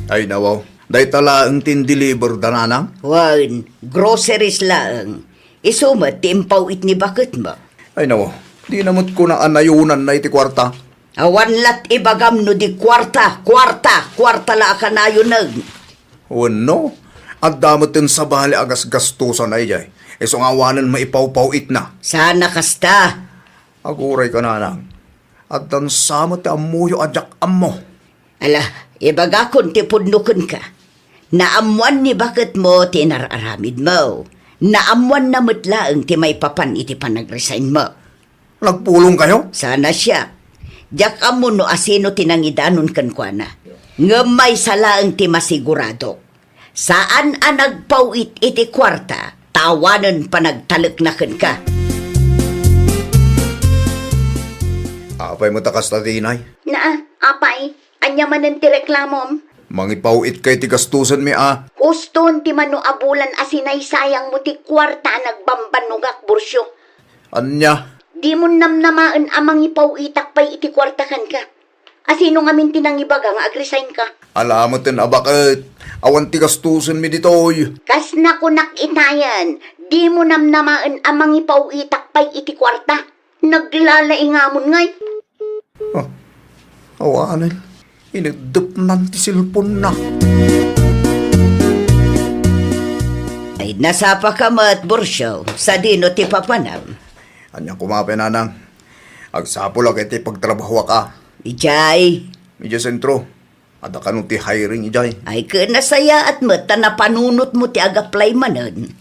Ay, nawaw, dayta laeng ti indeliver da, nanang? Wen, groceries laeng. Isu met ti impaw-it ni baketmo. Ay, nawaw, dina met kuna a nayonanna iti kuarta. Awan lat ibagam no di kuarta, kuarta, kuarta la a kanayonen. Wenno, adda metten sabali a gasgastosanna idiay, isu nga awanen maipawpaw-itna. Saan a kasta. Aguray ka, nanang. Addan sa met ti ammoyo a diak ammo. Ala, ibagakon ti pudno kenka. Naammoan ni baketmo ti inar-aramidmo. Naammoanna met laeng ti maipapan iti panag-resignmo. Nagpulongkayo? Saan a siak. Diak ammo no asino ti nangidanon kenkuana. Ngem maysa laeng ti masiguradok. Saan a nagpaw-it iti kuarta, ta awanen panagtalekna kenka. Apay met a kasta, Tinay? Naa, apay, ania manen ti reklamom? Mangipaw-itka iti gastosenmi a. Huston ti mano a bulan a sinaysayangmo ti kuarta a nagbambannogak, Burcio. Ania? Dimon namnamaen a mangipaw-itak pay iti kuarta kenka. Asino ngamin ti nangibaga nga agresignka? Ala meten a baket. Awan ti gastosenmi ditoy. Kas nakunak itayen, dimo namnamaen a mangipaw-itak pay iti kuarta. Naglalaingamon ngay. Ah, awanen. Ineddepnan ti cellphone-na. Ay, nasapa ka met, Burcio. Sadino ti papanam? Ania koma pay, nanang. Agsapulak iti pagtrabahoak a. Idiay? Idiay sentro. Adda kano ti hiring idiay? Ay, ket nasayaat met ta napanunotmo ti ag-apply manen.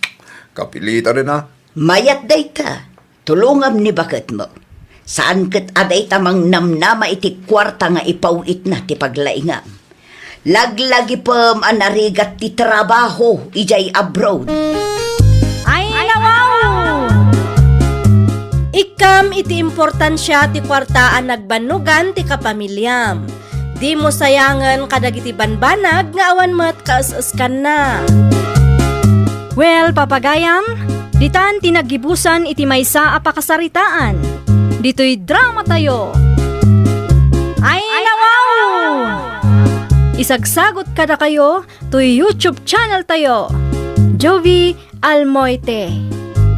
Kapilitanen a. Mayat dayta. Tulongam ni baketmo. Saan ket a dayta mangnamnama iti kuarta nga ipaw-itna ti paglaingam. Laglagipem a narigat ti trabaho idiay abroad. Ay, nawaw! Addam iti importansia ti kuarta a nagbannogan ti kapamiliam. Dimo sayangen kadagiti banbanag nga awan met kaes-eskanna. Well, papagayam, ditan ti naggibusan iti maysa a pakasaritaan. Ditoy dramatayo. Ay, nawaw! Isagsagot kadakayo toy YouTube channel tayo, Jovie Almoite.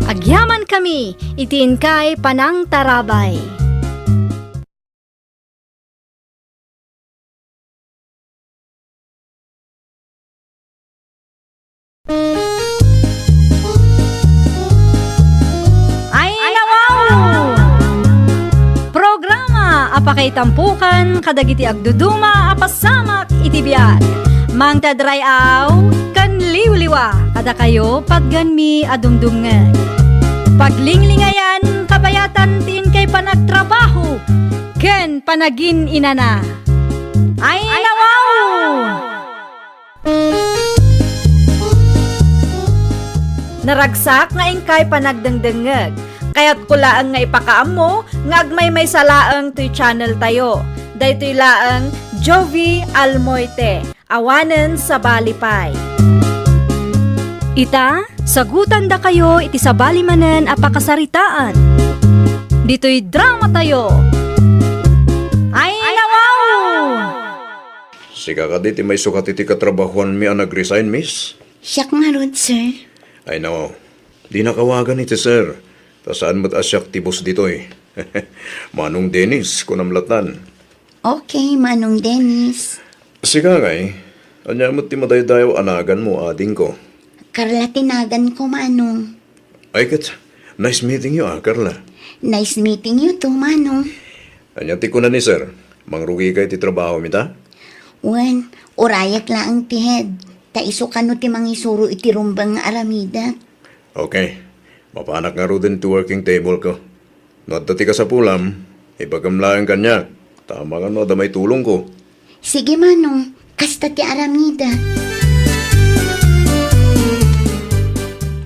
Agyamankami iti inkay panangtarabay. Ay, nawaw! Programa a pakaitampukan kadagiti agduduma a pasamak iti biag. Mangted ray-aw ken liwliwa kadakayo, patganmi a dumdumngeg. Paglinglingayan, kabayatan ti inkay panagtrabaho ken panagin-inana. Ay, nawaw! Naragsak nga inkay panagdengdengngeg. Kayatko laeng nga ipakaammo nga agmaymaysa laeng toy channel tayo. Daytoy laeng Jovie Almoite, awanen sabali pay. Ita, sagutandakayo iti sabali manen a pakasaritaan. Ditoy dramatayo. Ay, nawaw! Sika kadi ti maisukat iti katrabahuanmi a nag-resign, miss? Siak ngarud, sir. Ay, no. Dinak awagan iti sir. Ta saan met a siak ti boss ditoy. Manong Dennis, kunam lattan. Okay, Manong Dennis. Sika ngay, ania met ti madaydayaw a naganmo, adingko? Carla ti naganko, Manong. Ay ket, nice meeting you, ah, Carla. Nice meeting you too, Manong. Ania ti kuna ni sir? Mangrugika iti trabahom ita? Wen, urayak laeng ti head. Ta isu kano ti mangisuro iti rumbeng nga aramidek. Okay. Mapanak ngaruden ti working table ko. No adda ti kasapulam, ibagam laeng kaniak. Ta amangan no adda maitulongko. Sige, Manong. Kasta ti aramidek.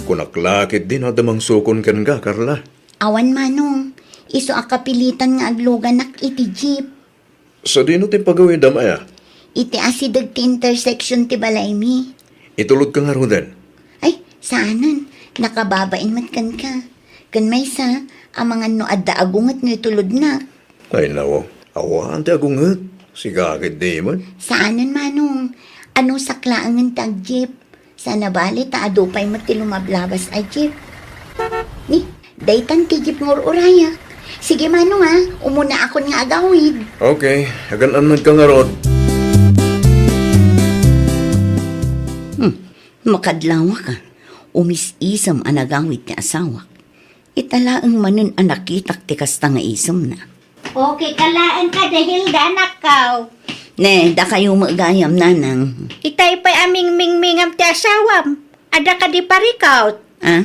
Kunak la ketdi no adda mangsukon kenka, Carla. Awan, Manong. Isu a kapilitan nga agluganak iti jeep. Sadino ti pagawidam aya? Iti asideg ti intersection ti balaymi. Itulodka ngaruden? Ay, saanen. Nakababain met kenka. Ken maysa, amangan no adda agunget no itulodna. Ay, nawo. Awan ti agunget. Sika ketdi met. Saanen, Manong. Anusak laengen ti agjeep. Saan a bale ta adu pay met ti lumablabas a jeep. Ni, daytan ti jeep nga ur-urayak. Sige, Manong, a, umunaakon nga agawid. Okay, agan-annadka ngarud. Hmm, makadlawak a. Umis-isem a nagawid ti asawak. Ita laeng manen a nakitak ti kasta nga isemna. Okay ka laeng kadi, Hilda, anakko. Ne, dakayo met gayam, nanang. Itay pay a mingmingmingam ti asawam. Adda kadi parikaw? Ah?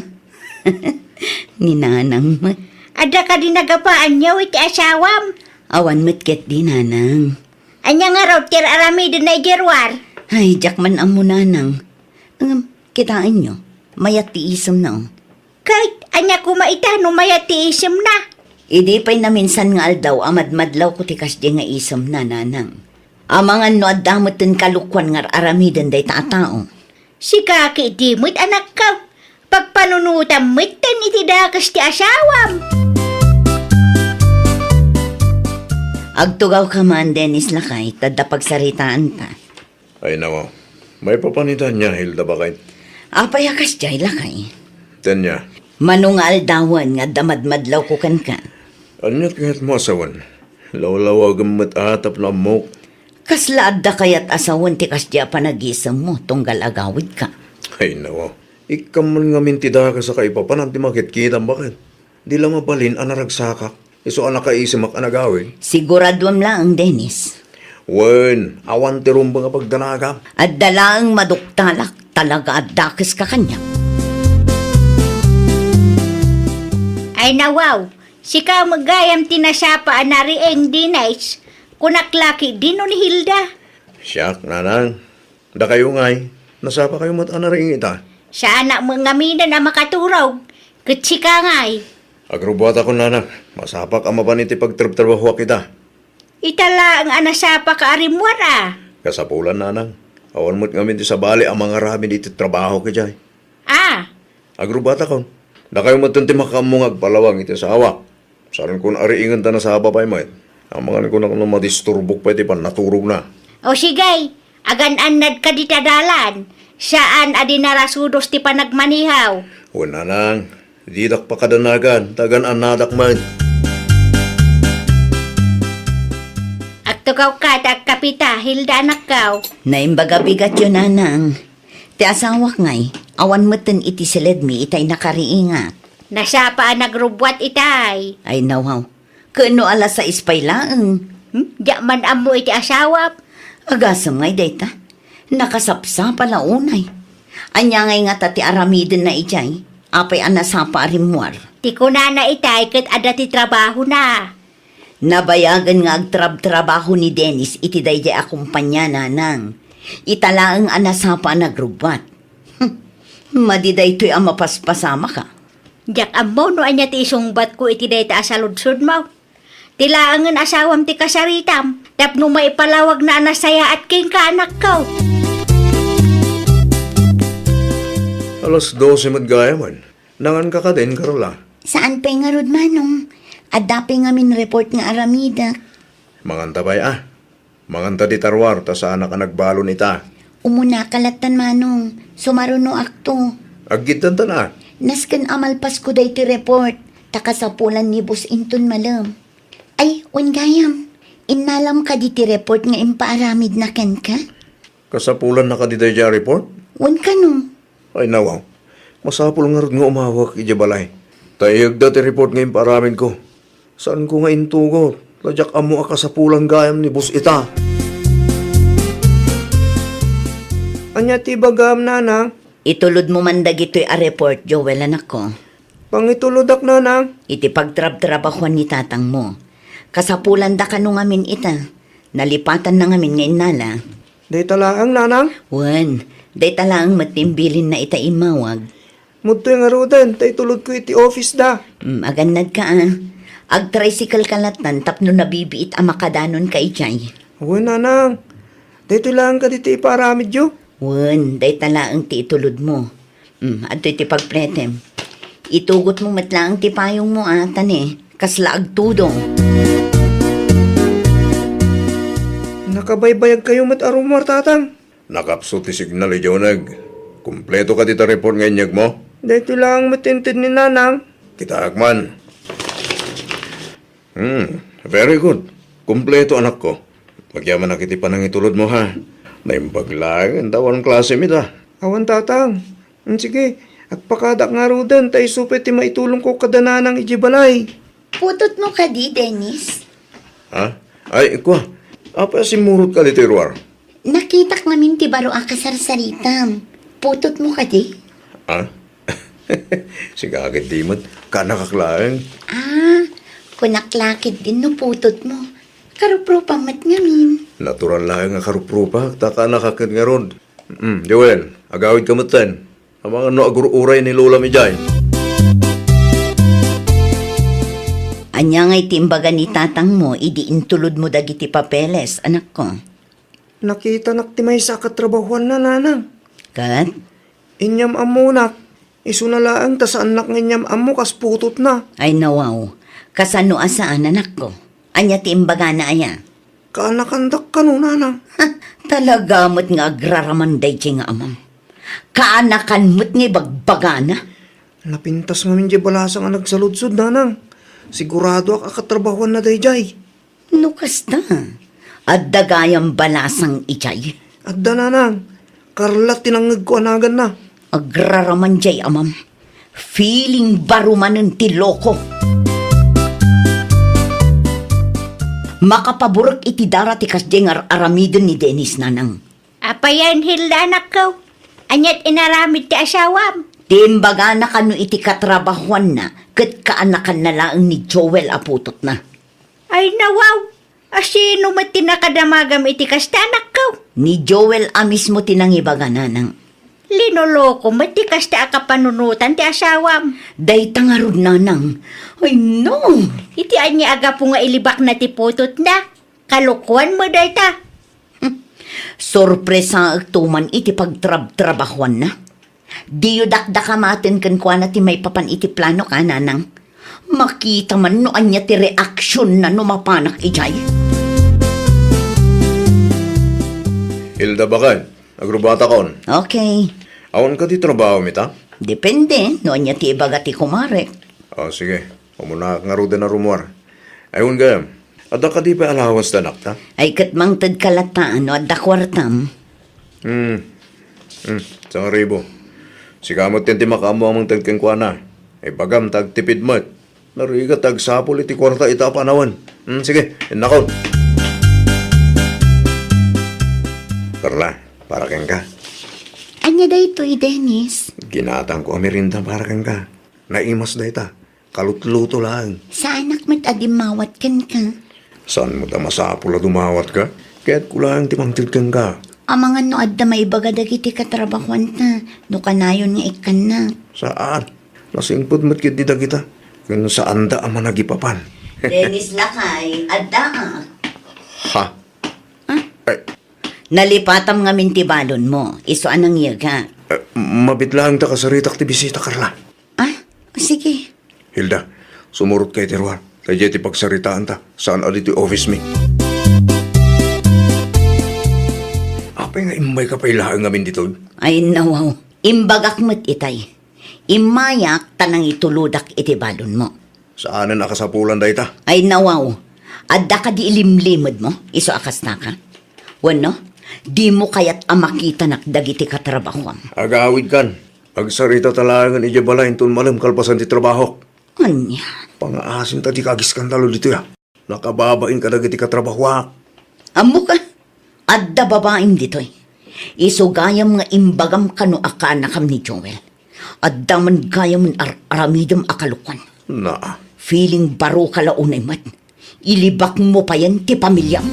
Ni nanang met. Adda kadi nagapaanyo iti asawam? Awan met ketdi, nanang. Ania ngarud ti ar-aramidenna idiay ruar? Ay, diak man ammo, nanang. Ngem, kitaenyo, mayat ti isemna, o. Ket ania koma ita no mayat ti isemna? Idi pay naminsan nga aldaw a madmadlawko ti kasdi nga isemna, nanang. Amangan no adda metten kalokuan nga ar-aramiden dayta a tao. Sika ketdi met, anakko. Pagpanunotam metten iti dakes ti asawam. Agtugawka man, Dennis, lakay, ta adda pagsaritaanta. Ay, nawa. Maipapan ita nia, Hilda, baket? Apay a kasdiay, lakay? Tania. Mano nga aldawen nga adda madmadlawko kenka? Ania ti kayatmo a sawen? Lawlawagem met a tapno ammok. Kasla adda kayat a sawen ti kasdiay a panagisemmo tunggal agawidka? Ay, nawa. Ikkam man ngamin ti dakes a kaipapanan ti makitkitam, baket? Di la mabalin a naragsakak, isu a nakaisemak a nagawid. Siguraduem laeng, Dennis. Wen, awan ti rumbeng a pagdanagam. Adda laeng maduktalak, talaga a dakeska kaniak. Ay, nawaw, sika met gayam ti nasapa a nariing, Dennis. Kunak la ketdi no ni Hilda. Siak, nanang. Dakayo ngay, nasapakayo met a nariing ita? Saanak met ngaminen a makaturog, ket sika ngay. Agrubbuatakon, nanang. Masapak a mapan iti pagtrabtrabahoak ita. Ita laeng a nasapaka a rimmuar a. Kasapulan, nanang. Awan met ngamin ti sabali a mangaramid iti trabahok idiay. Ah. Agrubbuatakon. Dakayo metten ti makaammo nga agpalawag iti asawak. Saanko a riingen ta nasapa pay met. Amangan ko no madisturbok pay ti pannaturogna. O sige, agan-annad kadi ta dalan. Saan a di narasudos ti panagmanihaw. Wen, nanang, didak pakadanagan, ta agan-annadak met. Agtugaw ka ta agkapita, Hilda anakko. Naimbag a bigatyo, nanang. Ti asawak ngay, awan metten iti siledmi itay nakariingak. Nasapa a nagrubbuat itay. Ay, nawaw. Ken no alas sais pay laeng. Hmm? Diak man ammo iti asawam. Agasem ngay dayta. Nakasapsapa la unay. Ania ngay ngata ti aramidenna idiay? Apay a nasapa a rimmuar? Ti kunana itay ket adda ti trabahona. Nabayagen nga agtrabtrabaho ni Dennis iti daydiay a kumpania, nanang. Ita laeng a nasapa a nagrubbuat. Madi daytoy a mapaspasamaka. Diak ammo no ania ti isungbatko iti dayta a saludsodmo. Ti laengen asawam ti kasaritam, tapno maipalawagna a nasayaat kenka, anakko. Alas dose met gayamen. Nanganka kadin, Carla? Saan pay ngarud, Manong. Adda pay ngamin report nga aramidek. Manganta pay a. Manganta dita ruar ta saanak a nagbalon ita. Umunaka lattan, Manong. Sumarunoakto. Aggiddantan a. Nasken a malpasko daytoy report, ta kasapulan ni Boss inton malem. Ay, wen gayam. Innalam kadi ti report nga impaaramidna kenka? Kasapulanna kadi daydiay a report? Wen kano? Ay, nawaw. Masapul ngarud nga umawak idiay balay. Ta iyegda ti report nga impaaramidko. Saanko nga intugot. Ta diak ammo a kasapulan gayam ni Boss ita. Ania ti ibagam, nanang? Itulodmo man dagitoy a report, Joel, anakko. Pangitulodak, nanang. Iti pagtrabtrabahoan ni tatangmo. Kasapulanda kano ngamin ita. Nalipatanna ngamin nga innala. Dayta laeng, nanang? Wen, dayta laeng met ti imbilinna ita immawag. Mudtoy ngaruden, ta itulodko iti office da. Mm, agannadka a. Agtricycle ka lattan tapno nabibiit a makadanonka idiay. Wen, nanang. Daytoy laeng kadi ti ipaaramidyo? Wen, dayta laeng ti itulodmo. Mm, adtoy ti pagpretem. Itugotmo met laeng ti payongmo a, ta ne, kasla agtudong. Nakabaybayagkayo met a rummuar, tatang. Nakapsut ti signal idiay uneg. Kumpleto kadi ta report nga inyegmo? Daytoy laeng met inted ni nanang. Kitaak man. Hmm, very good. Kumpleto, anakko. Agyamanak iti panangitulodmo, ha? Naimbag laeng, ta awan klasem ita. Awan, tatang. Hmm, sige, agpakadak ngaruden, ta isu pay ti maitulongko kada nanang idiay balay. Putotmo kadi, Dennis? Ha? Ay, kua. Apay a simmurotka ditoy ruar? Nakitak ngamin ti baro a kasarsaritam. Putotmo kadi? Ah? Sika ketdi met, kaanakak laeng. Ah, kunak la ketdin no putotmo. Karupropam met ngamin. Natural laeng a karupropam, ta kaanakak ket ngarud. Mm, Joel, agawidka metten. Amangan no agur-uray ni Lolam idiay. Ania ngay ti imbaga ni tatangmo idi intulodmo dagiti papeles, anakko? Nakitanak ti maysa a katrabahoanna, nanang. Ket? Inyam-ammonak. Isuna laeng ta saannak nga inyam-ammo kas putotna. Ay, nawaw. Kasano a saan, anakko? Ania ti imbagana aya? Kaanakandak kano, nanang. Ha, talaga met nga agraraman daydiay nga amam. Kaanakan met nga ibagbagana. Napintas ngamin diay balasang a nagsaludsod, nanang. Siguradoak a katrabahoanna daydiay. No kasta, adda gayam balasang idiay? Adda, nanang. Carla ti nangngegko a naganna. Agraraman diay amam. Feeling baro manen ti loko. Makapaburek iti dara ti kasdiay nga ar-aramiden ni Dennis, nanang. Apayen, Hilda, anakko? Aniat inaramid ti asawam? Ti imbagana kano iti katrabahoanna ket kaanakanna laeng ni Joel a putotna. Ay, nawaw! A sino met ti nakadamagam iti kasta, anakko? Ni Joel a mismo ti nangibaga, nanang. Linoloko met ti kasta a kapanunotan ti asawam. Dayta ngarud, nanang. Ay, no! Iti ania a gapu nga ilibakna ti putotna? Kalokoan met dayta. Hmm. Sorpresaek to man iti pagtrabtrabahuanna. Diyo dakdakamaten kenkuana ti maipapan iti plano ka, nanang. Makita man no ania ti reaksionna no mapanak idiay. Hilda, baket, agrubatakon. Okay. Awan kadi trabaho ita? Depende no ania ti ibaga ti kumarek. O, sige. Umunaak ngaruden a rumuar. Ay, wen gayam, adda kadi pay allowance ti anakta? Ay, ket mangtedka latta no adda kuartam. Hmm. Hmm. Sangribu. Sika met ti makaammo a mangted kenkuana. Ay, bagam ta agtipid met. Narigat ti agsapul iti kuarta ita a panawen. Hmm, sige, innakon. Carla, para kenka. Ania daytoy, Dennis? Ginatangko a merienda para kenka. Naimas dayta. Kalutluto laeng. Saanak met a dimmawat kenka. Saan met a masapul a dumawatka? Kayatko laeng ti mangted kenka. Amangan no adda maibaga dagiti katrabahuanta, no kanayon nga ikkannak. Saan. Nasingpet met ketdi dagita. Ken saanda a managipapan. Dennis lakay, addaak. Ha? Ah? Ay. Nalipatam ngamin ti balonmo, isu a nangyegak. Eh, mabiit laeng ta kasaritak ti bisita, Carla. Ah, sige. Hilda, sumurotka iti ruar. Daydiay ti pagsaritaanta. Saan a ditoy office mi. Apay nga immayka pay laeng ngamin ditoy? Ay, nawaw. Imbagak met itay. Immayak ta nangitulodak iti balonmo. Saanen a kasapulan dayta? Ay, nawaw. Adda kadi ilimlimedmo, isu a kastaka? Wenno, dimo kayat a makitanak dagiti katrabahuam? Agawidkan. Agsaritata laengen idiay balay inton malem kalpasan ti trabahok. Ania? Pangaasim ta dika agiskandalo ditoy, a. Nakababain kadagiti katrabahuak. Ammoka, adda babaim ditoy. Isu gayam nga imbagam kano a kaanakam ni Joel. Adda man gayam ar-aramidem a kalokuan. Na. Feeling baroka la unay met. Ilibakmo payen ti pamiliam.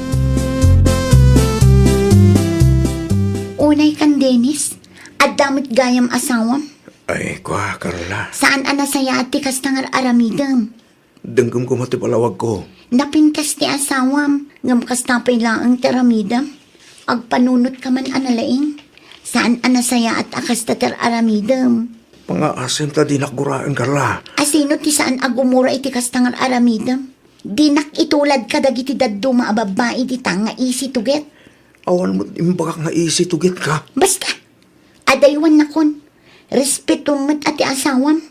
Unay kan Dennis, adda met gayam asawam. Ay, kua, Carla. Saan a nasayaat ti kasta nga ar-aramidem? Denggem koma ti palawagko. Napintas ti asawam, ngem kasta pay laeng ti aramidem. Agpanunot ka man a nalaing. Saan a nasayaat a kasta ti ar-aramidem. Pangaasim ta dinak guraen, Carla. A sino ti saan a gumura iti kasta nga ar-aramidem? Dinak itulad kadagiti dadduma a babbai dita nga isi tuget. Awan met imbagak nga isi tuget ka. Basta, adaywannakon. Respetom met a ti asawam.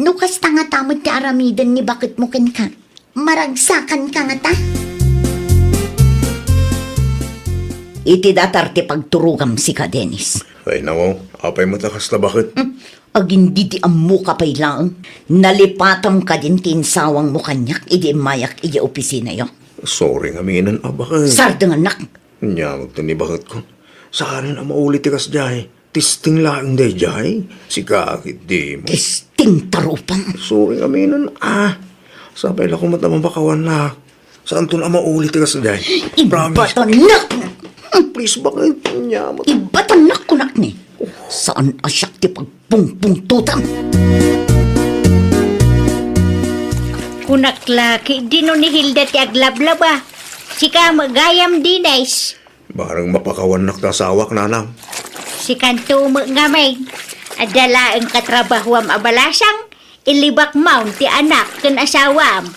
No kasta ngata met ti aramiden ni baketmo kenka, maragsakanka ngata? Iti datar ti pagturogam sika, Dennis. Ay, nawaw. Apay met a kasta, baket? Hmm. Agingga ti ammoka pay laeng. Nalipatam kadin ti insawangmo kaniak idi immayak idiay opisinayo. Sorry ngaminen a, baket. Sardengannak. Ania met ti ni baketko? Saanen a mauli ti kasdiay. Testing laeng daydiay. Sika ketdi mo. Testing ta rupam. Sorry ngaminen a. Sapay la koma ta mapakawannak. Saanton a mauli ti kasdiay. Promise. Ibatannak! Please, baket? Ania met? Ibatannak, kunak ni. Saan a siak ti pagpungpungtotam? Kunak la, ketdi no ni Hilda ti aglablaba. Sika met gayam, Dennis. Bareng mapakawannak ta asawak, nanang. Sikanto met ngamin. Adda laeng katrabahuam a balasang, ilibak mawn ti anak ken asawam.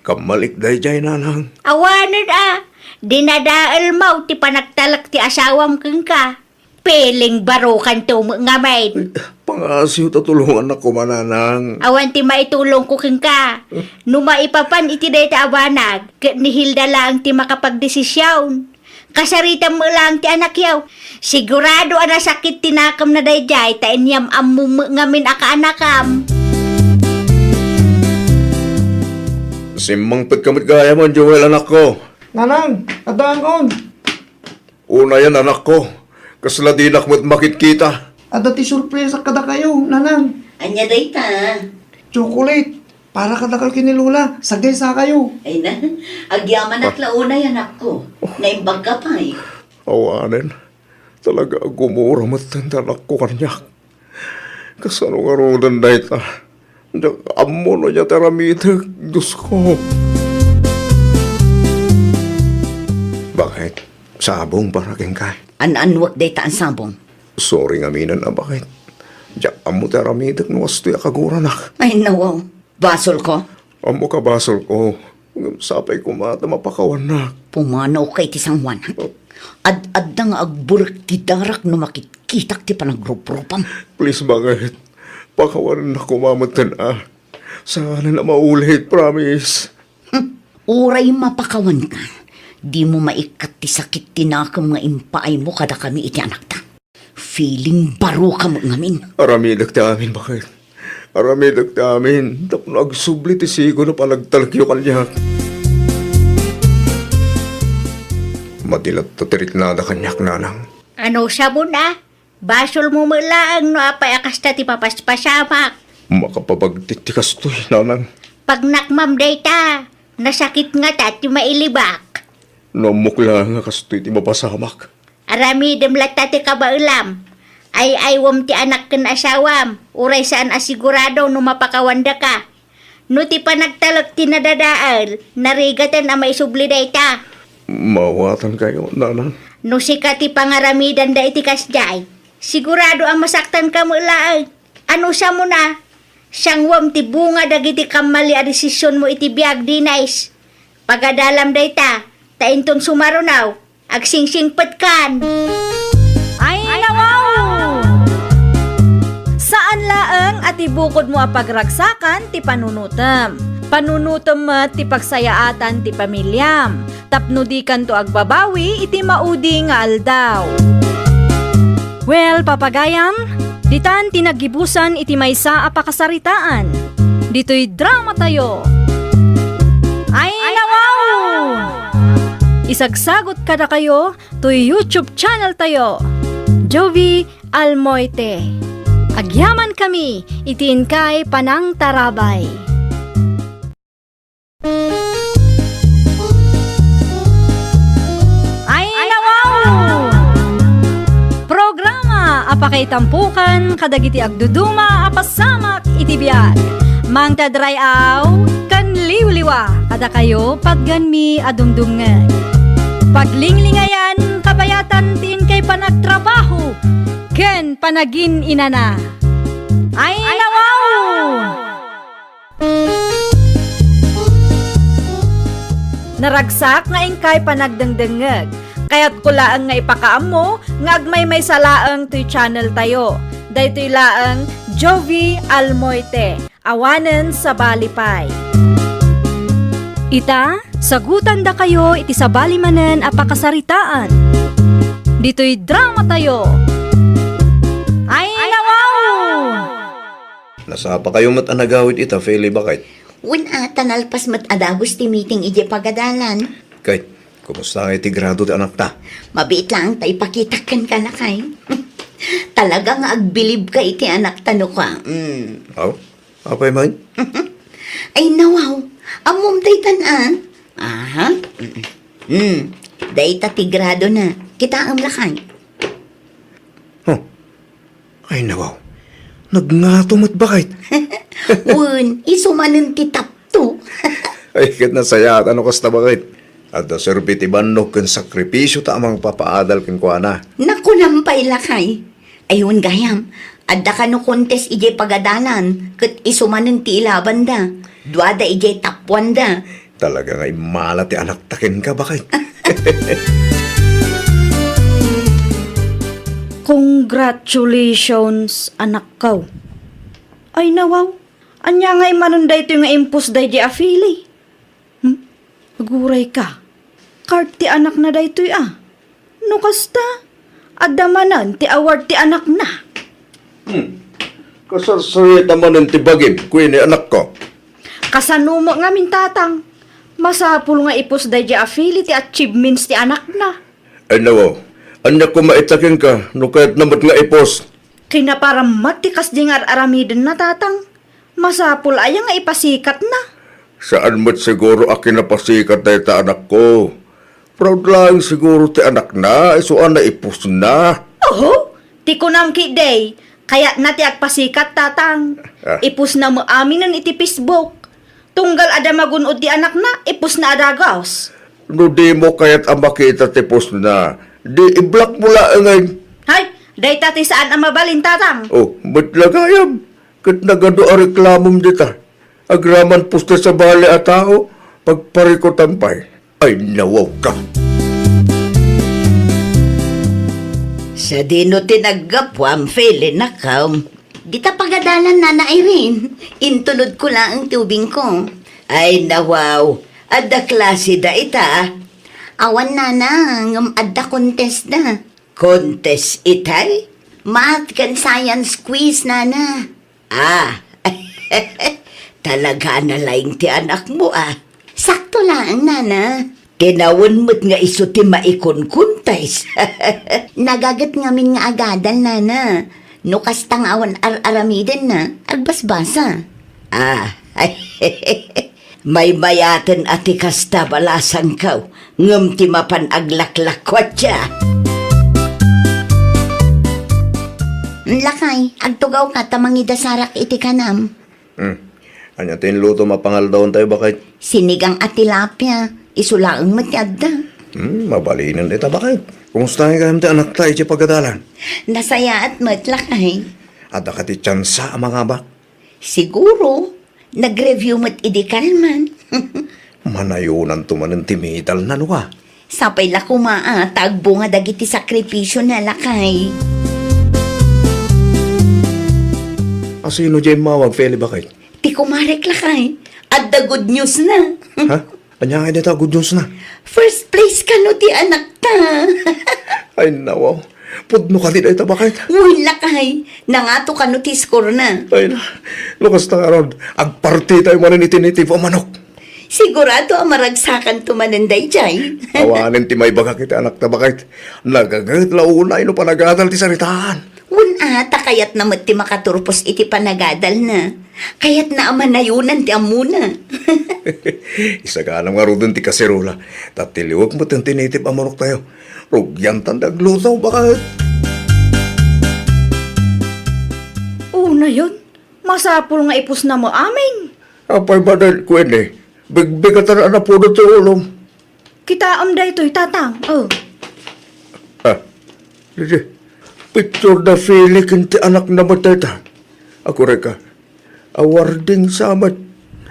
Kammalik daydiay, nanang. Awanen a, dinadael maw ti panagtalek ti asawam kenka. Feeling barokanto met ngamin. Pangaasim ta tulongannak koma, nanang. Awan ti maitulongko kenka. No maipapan iti dayta a banag, ket ni Hilda laeng ti makapagdesision. Kasaritam met laeng ti anakyo. Sigurado a nasakit ti nakemna daydiay ta inyam-ammom met ngamin a kaanakam. Simmangpetka met gayam, Joel, anakko. Nanang, addaakon. Unayen, anakko. Kasla dinak met makitkita. Adda ti surpresa kadakayo, nanang. Ania dayta? Chocolate. Para kadakayo ken ni Lola, sagaysa kayo. Ay na, agyamanak la unay, anakko. Naimbag ka pay. Awanen. Talaga a gumura metten ti anakko kaniak. Kasano ngaruden dayta? Diak ammo no ania ti aramidek, Diosko. Bakit? Sabong para kenka? An-annuek dayta a sabong. Sorry ngamin a bakit. Diak ammo ti aramidek no kastoy a kaguranak. Ay, nawaw. Basolko? Ammok a basolko. Ngem sapay koma ta mapakawannak. Pumanawka iti sangoanak. Ad-adda nga agburek ti darak no makitkitak ti panagruprupam. Please, bakit? Pakawanennak koma metten a. Saanen a maulit, promise. Hmm. Uray mapakawanka, dimo maikkat ti sakit ti nakem nga impaaymo kadakami iti anakta. Feeling baro ka met ngamin. Aramidek ti amin, bakit? Aramidek ti amin tapno agsubli ti sigon a panagtalekyo kaniak. Madi latta ti riknada kaniak, nanang. Ano sabon a? Basolmo met laeng no apay a kasta ti papaspasamak. Makapabagtit ti kastoy, nanang. Pagnakmam dayta, nasakit ngata ti mailibak. No ammok laeng a kastoy ti mapasamak. Aramidem latta ti kabaelam. Ay-aywem ti anak ken asawam, uray saan a sigurado no mapakawandaka. No ti panagtalek ti nadadael, narigaten a maisubli dayta. Maawatankayo, nanang. No sika ti pangaramidanda iti kasdiay, sigurado a masaktanka met laeng. Ano samon a? Sanguem ti bunga dagiti kammali a desisionmo iti biag, Denise. Pagadalam dayta, ta inton sumarunaw, agsingsingpetkan. Ay, nawaw! Saan laeng a ti bukodmo a pagragsakan ti panunotem. Panunotem met ti pagsayaatan ti pamiliam, tapno dikanto agbabawi iti maudi nga aldaw. Well, papagayam, ditan ti naggibusan iti maysa a pakasaritaan. Ditoy dramatayo. Ay, nawaw! Isagsagot kadakayo toy YouTube channel tayo, Jovie Almoite. Agyamankami iti inkay panangtarabay. Ay, nawaw! Programa a pakaitampokan kadagiti agduduma a pasamak iti biag. Mangted ray-aw ken liwliwa kadakayo patgenmi a dumdumngeg. Paglinglingayan kabayatan ti inkay panagtrabaho ken panagin-inana. Ay, nawaw! Naragsak nga inkay panagdengdengngeg. Kayatko laeng nga ipakaammo nga agmaymaysa laeng toy channel tayo. Daytoy laeng Jovie Almoite, awanen sabali pay. Ita, sagutandakayo iti sabali manen a pakasaritaan. Ditoy dramatayo. Ay, nawaw! Nasapakayo met a nagawid ita, Feli, bakit? Wen a, ta nalpas met a dagus ti meeting idiay pagadalan. Kay, kumusta nga iti grado ti anakta? Mabiit laeng ta ipakitak kenka, lakay. Talaga nga agbilibka iti anakta, no ka. Mm. Aw, apay man? Ay, nawaw. Ammom daytan a? Aha. Mm. Mm. Dayta ti gradona. Kitaem, lakay. Huh. Ay, nawaw. Nagngato met, bakit? Wen, isu manen ti tapto. Ay, ket nasayaat no kasta, bakit? Adda serbi ti bannogko ken sakripisio ta a mangpapaadal kenkuana. Nakunam pay, lakay. Ay, wen gayam, adda kano contest idiay pagadalan, ket isu manen ti ilabanda. Duada idiay top one da. Talaga nga immala ti anakta kenka, bakit? Congratulations, anakko. Ay, nawaw. Ania ngay manen daytoy nga impos daydi a Feli? Hmm? Agurayka. Card ti anakna daytoy a. No kasta, adda manen ti award ti anakna. Hmm. Kasarsaritda manen ti bagim, kuyen ni anakko. Kasano met ngamin, tatang? Masapul nga ipos daydi a Feli ti achievements ti anakna. Ay, nawaw. Ania koma ita kenka, no kayatna met nga ipos? Kinaparam met ti kasdi nga ar-aramidenna, tatang. Masapul aya nga ipasikatna? Saan met siguro a kinapasikat dayta anakko. Proud laeng siguro ti anakna, isu a naipusna. Oho, ti kunam ketdi, kayatna ti agpasikat, Tatang. Ah. Ipusna met aminen iti Facebook. Tunggal adda magun-od ti anakna, ipusna a dagus. No dimo kayat a makita ti ipusna, di i-block mo laengen. Hay, dayta ti saan a mabalin, Tatang. Oh, met la gayam. Ket nagadu a reklamom dita. Agraman pustes a bali a tao, pagparikutan pay. Ay, nawawka. Sadino ti naggapuam, Feli, nakam? Dita pagadalan, Nana Irene. Intulodko laeng ti ubingko. Ay, nawaw. Adda klase da ita? Awan, Nana, ngem adda contest da. Contest itay? Math ken science quiz, Nana. Ah, talaga na laeng ti anakmo, ah. Sakto laeng, Nana. Tinawen met nga isu ti maikunkuntes. Nagaget ngamin nga agadal, Nana. No kasta nga awan ar-aramidenna, agbasbasa. Ah, maymayaten a ti kasta, balasangko, ngem ti mapan aglaklakkuatia. Lakay, agtugawka ta mangidasarak iti kanam. Hmm. Ania ti inlutom a pangaldawantayo, baket? Sinigang a tilapia. Isu laeng met ti adda. Hmm, mabalinen ita, baket. Kumusta gayam ti anakta iti pagadalan? Nasayaat met, lakay. Adda kadi tiansa a mangabak? Siguro. Nag-review met idi kalman. Manayonanto manen ti medalna, no ka? Sapay la koma a ta agbunga dagiti sakripisiona, lakay. A, sino diay immawag, Feli, baket? Ti kumarek, lakay. Adda good news na. Ha? Ania ngay dayta a good news na? First place kano ti anakta. Ay, nawaw. Pudno kadi dayta, baket? Wen, lakay. Nangato kano ti score na. Ay na, no kasta ngarud, agpartitayo manen iti native a manok. Sigurado a maragsakanto manen daydiay. Awanen ti maibagak iti anakta, baket. Nagaget la unay no panagadal ti saritaan. Wen a, ta kayatna met ti makaturpos iti panagadalna. Kayatna a manayonan ti ammona. Isaganam ngaruden ti kaserola, ta tiliwek met ti native a manoktayo. Rugiantan ti agluto, baket. Unayon, masapul nga ipusna met amin. Apay manen, Queenie, bigbigatan a napudot ti ulom. Kitaem daytoy, Tatang. Oh. Ah, didi, picture da Feli ken ti anakna met dayta. Akurayka, awarding sa met.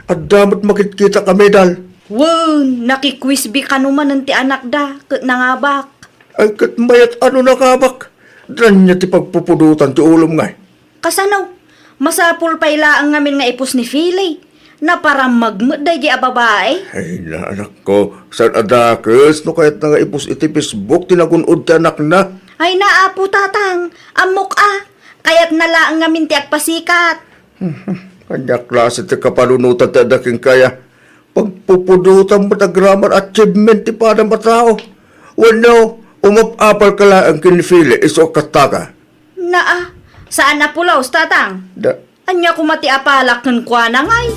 Adda met makitkitak a medal. Wen, nakikwis bi kano manen ti anakda, ket nangabak. Ay, ket mayat a no nangabak. Ania ti pagpupudotan ti ulom ngay? Kasano? Masapul pay laeng ngamin nga ipus ni Feli. Naparammag met daydi a babai. Ay, naanakko, saan a dakes no kayatna nga ipus iti Facebook ti nagun-od ti anakna? Ay, naa, Apo Tatang, ammok a. Kayatna laeng ngamin ti agpasikat. Ania klase ti kapanunotan ti adda kenka aya? Pagpupudotan met agraman achievement ti padam a tao. Wenno, umap-apalka laeng ken ni Feli isu a kastaka? Naa, saan a pulos, Tatang. Da- Ania koma ti apalak kenkuana ngay?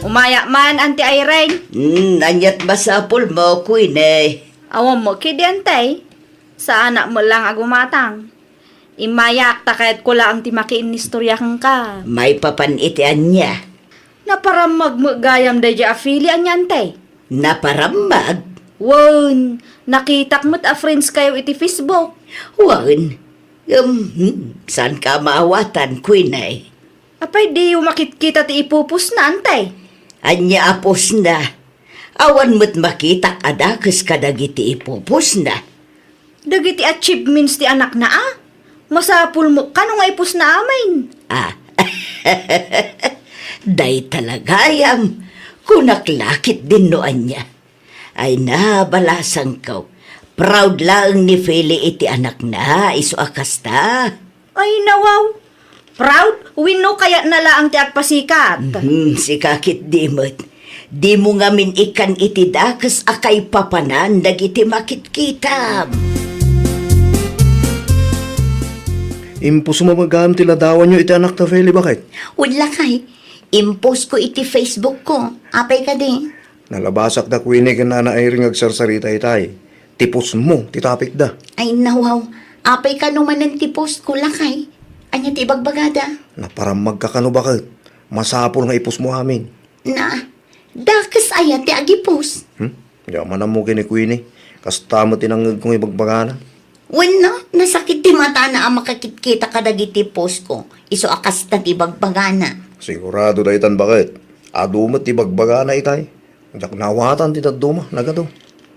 Umayak man, Anti Irene. Hmm, aniat masapulmo, Queenie? Awan mo kidi, Anti. Saanak met laeng a gumatang. Immayak ta kayatko laeng ti makiinnistoria kenka. Maipapan iti ania? Naparammag met gayam daydi a Feli, ania, Anti? Naparammag? Wen, nakitak met a friends kayo iti Facebook. Wen, em, hmm, saanka a maawatan, Queenie? Apay diyo makitkita ti ipupusna, Anti? Ania a pusna? Awan met makitak a dakes kadagiti ipupusna. Dagiti achievements ti anakna a? Masapul met kano nga ipusna amin. Ah. Dayta la gayam. Kunak la ketdin no ania. Ay na, balasangko. Proud laeng ni Feli iti anakna, isu a kasta. Ay, nawaw. Proud? Wenno kayatna laeng ti agpasikat? Mhm, sika ketdi met. Dimo ngamin ikkan iti dakes a kaipapanan dagiti makitkitam. Impusmo met gayam ti ladawanyo iti anakta, Feli, baket? Wen, lakay. Impost ko iti Facebook ko. Apay kadi? Nalabasak da Queenie ken Nana Irene nga agsarsarita itay. Ti postmo ti topicda. Ay, nawaw. Apay kano manen ti postko, lakay? Ania ti ibagbagada? Naparammagka kano baket? Masapul nga ipostmo amin. Na, dakes aya ti agipost? Hmm? Diak man ammo ken ni Queenie. Kasta met ti nangngegko nga ibagbagana. Wenno, nasakit ti matana a makakitkitak kadagiti postko. Isu a kasta ti ibagbagana. Sigurado daytan baket. Adu met ti ibagbagana itay. Diak naawatan ti dadduma, nagadu.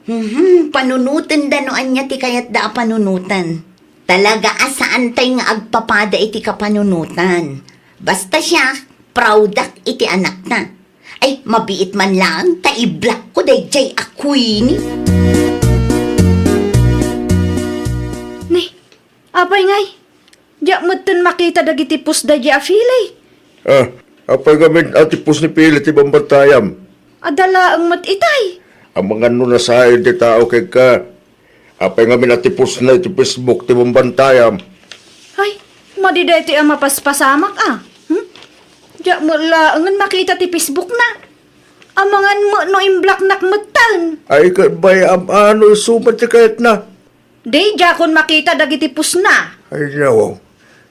Mhm, panunotenda no ania ti kayatda a panunoten. Talaga a saantay nga agpapada iti kapanunotan. Basta siak, proud-ak iti anakta. Ay, mabiit man laeng ta i-blockko daydiay a Queenie. Ni, apay ngay? Diak metten makita dagiti post daydiay a Fili. Ah, apay ngamin a ti post ni Fili ti bambantayam? Adda laeng met itay. Amangan no nasaen ti tao kenka. Apay ngamin a ti postna iti Facebook ti bambantayam? Ay, madi daytoy a mapaspasamak a. Hmm? Diak met laengen makita ti Facebookna. Amangan met no imblocknak metten. Ay, ket bay-am a no isu met ti kayatna. Di, diakon makita dagiti postna. Ay, nawaw.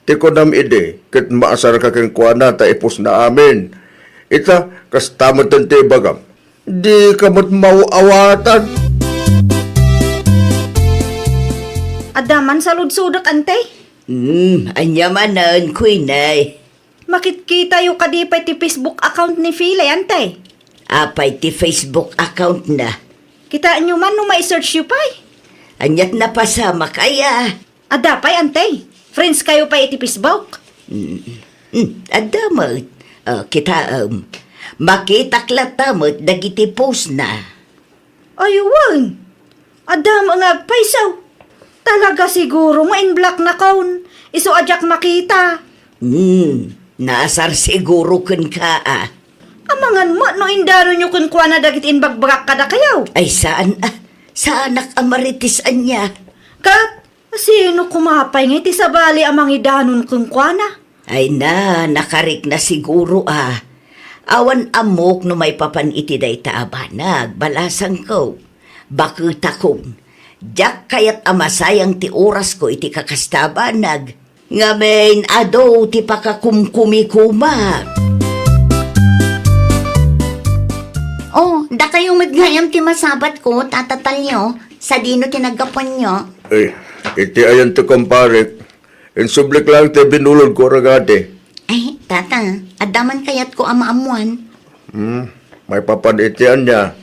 Ti kunam idi, ket maasarka kenkuana ta ipostna amin. Ita, kasta metten ti ibagam. Dika met maaw-awatan. Adda man saludsodek, ante? Hmm, ania manen, Queenie? Makitkitayo kadi pay ti Facebook account ni Fili, ante? Apay ti Facebook account na? Kitaenyo man no mai-searchyo pay. Aniat napasamak aya? Adda pay, ante. Friends kayo pay iti Facebook? Mm, mm, adda met. Ah, kitaem. Makitak latta met dagiti post na. Ay, wen. Adda met nga agpayso. Talaga siguro nga inblocknakon. Isu a diak makita. Hmm, naasar siguro kenka a. Amangan met no indanonyo kenkuana dagiti inbagbagak kadakayo. Ay, saan a. Saanak a Marites ania. Ket, sino koma pay nga iti sabali a mangidanon kenkuana? Ay na, nakarikna siguro a. Awan ammok no maipapan iti dayta a banag, balasangko. Baketakon, diak kayat a masayang ti orasko iti kakasta a banag. Ngamin, adu ti pakakumkumikoma. Oh, dakayo met gayam ti masabatko, Tata Talio, sadino ti naggapuanyo? Ay, iti ayan ti kumparek, insublik laeng ti binulodko a ragadi. Ay, Tata, adda man kayatko a maammuan. Hmm, maipapan iti ania?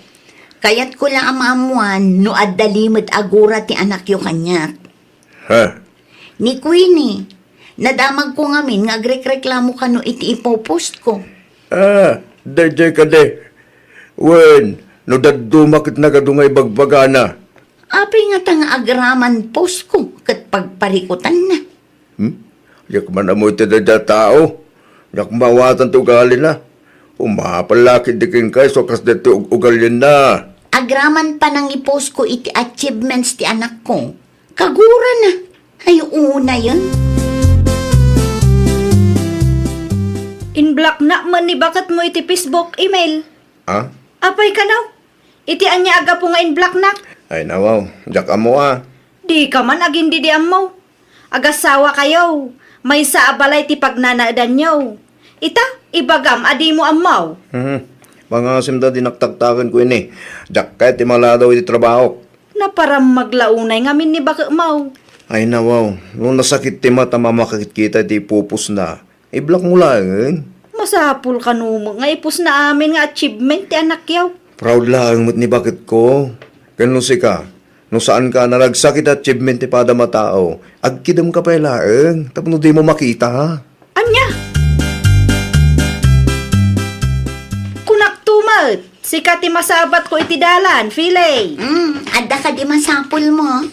Kayatko la a maammuan no adda limed a gura ti anakyo kaniak. Ha? Ni Queenie, nadamagko ngamin nga agrekreklamo kano iti ipopostko. Ah, daydiay kadi. Wen, no dadduma ket nagadu nga ibagbagana. Apay ngata nga agraman postko ket pagparikutanna? Hmm? Diak man ammo iti daydiay a tao. Diak maawatan ti ugalina. Umapal la ketdi kenka isu a kas daytoy ug-, ugalianna. Agraman panangipostko iti achievements ti anakko. Kagurana. Ay, unayen. Inblocknak met ni baketmo iti Facebook, Emil. Ah? Apay kano? Iti ania a gapu nga inblocknak? Ay, nawaw. Diak ammo a. Dika man agin-idi ammo. Agasawa kayo. Maysa a balay ti pagnanaedanyo. Ita, ibagam a dimo ammo. Mhm. Pangasim ta dinak taktaken Queenie. Diak kayat ti maladaw iti trabahok. Naparammag la unay ngamin ni baketmo. Ay, nawaw. No nasakit ti mata a makakitkita iti ipupostna, iblockmo laeng. Masapul kano met nga ipostna amin nga achievement ti anakyo. Proud laeng met ni baketko. Ken no sika, no saanka a naragsak iti achievement ti padam a tao, agkidemka pay laeng tapno dimo makita. Ania? Kunakto met, sika ti masabatko iti dalan, Fili. Mm, adda kadi masapulmo?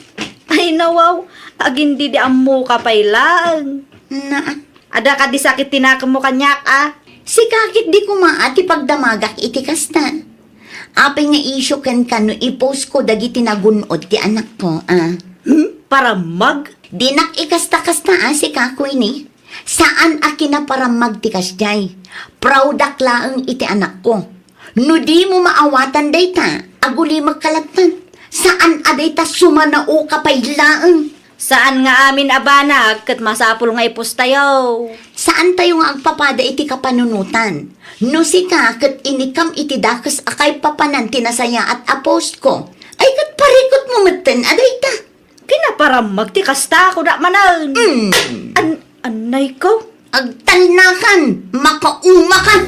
Ay, nawaw, agin-idi ammoka pay laeng. Na, Adda kadi sakit ti nakemmo kaniak a? Sika ketdi koma a ti pagdamagak iti kasta. Apay nga isyu kenka no ipostko dagiti nagun-od ti anakko a? Hmm? Parammag? Dinak ikasta-kasta a sika, Queenie. Saan a kinaparammag ti kasdiay. Proudak laeng iti anakko. No dimo maawatan dayta, agulimekka latta. Saan a dayta, sumanaoka pay laeng. Saan nga amin a banag ket masapul nga ipustayo. Saantayo nga agpapada iti kapanunotan. No sika ket inikkam iti dakes a kaipapanan ti nasayaat a postko, ay ket parikutmo metten a dayta. Kinaparammag ti kasta, kunak manen. Mm. An-, annayko? Agtalnakan, makaumakan.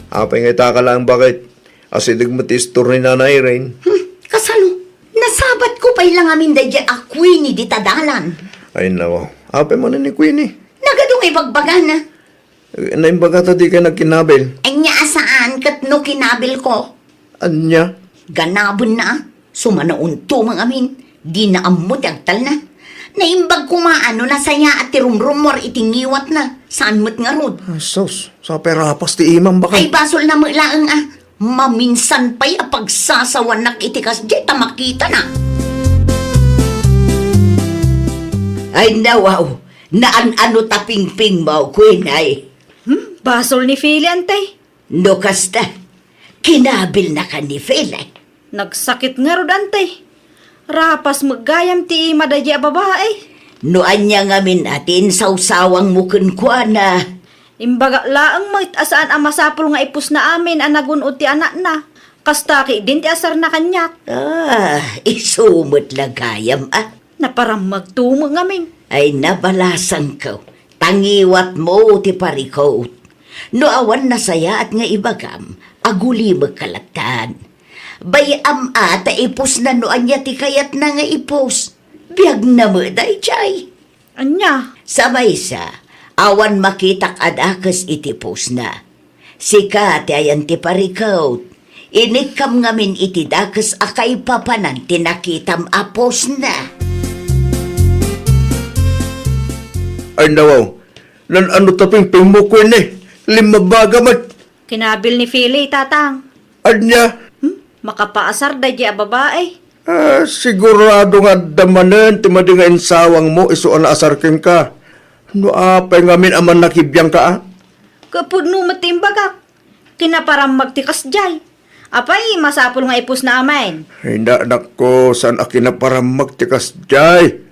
Apay nga ita ka laeng baket? Asideg met ti istor ni Nana Irene. Hmm, kasano? Nasabatko pay la ngamin daydiay a Queenie dita dalan. Ay, nawa. Apay manen ni Queenie? Nagadu nga ibagbagana. Naimbagata dikay nagkinabil. Ania a saan ket no kinabilko? Ania? Ganabenna, sumanaonto met ngamin. Dina ammo ti agtalna. Naimbag koma a no nasayaat ti rumrummuar iti ngiwatna. Saan met ngarud. Ay, sus. Sapay rapas ti imam, baket. Ay, basolna met laeng a. Maminsan pay a pagsasawanak iti kasdiay ta makitana. Ay, nawaw, naan-ano ta pingpingmo, Queenie. Hmm, basol ni Philly, ante. No kasta, kinabilnaka ni Philly. Nagsakit ngarud, ante. Rapas met gayam ti ima daydiay a babai. No ania ngamin a ti insawsawangmo kenkuana? Imbagak laeng met a saan a masapul nga ipusna amin a nagun-od ti anakna. Kasta ketdin ti asarna kaniak. Ah, isu met la gayam a. Naparammagto met ngamin. Ay, nabalasangko. Ta ngiwatmo ti parikut. No awan nasayaat nga ibagam, agulimekka lattan. Bay-am a ta ipusna no ania ti kayatna nga ipus. Biagna met daydiay. Ania? Sa maysa, awan makitak a dakes iti pusna. Sika ti ayan ti parikut. Inikkam ngamin iti dakes a kaipapanan ti nakitam a pusna. Ay, nawaw, naan-ano ta pingpingmo, Queenie? Limmabaga met. Kinabil ni Philly, Tatang. Ania? Hmm? Makapaasar daydiay a babai. Ah, sigurado nga adda manen ti madi nga insawangmo isu a naasar kenka. No apay ngamin a mannakibiangka, a? Ket pudno met ti imbagak. Kinaparammag ti kasdiay. Apay, masapul nga ipusna amin? Ay, na, anakko, saan a kinaparammag ti kasdiay.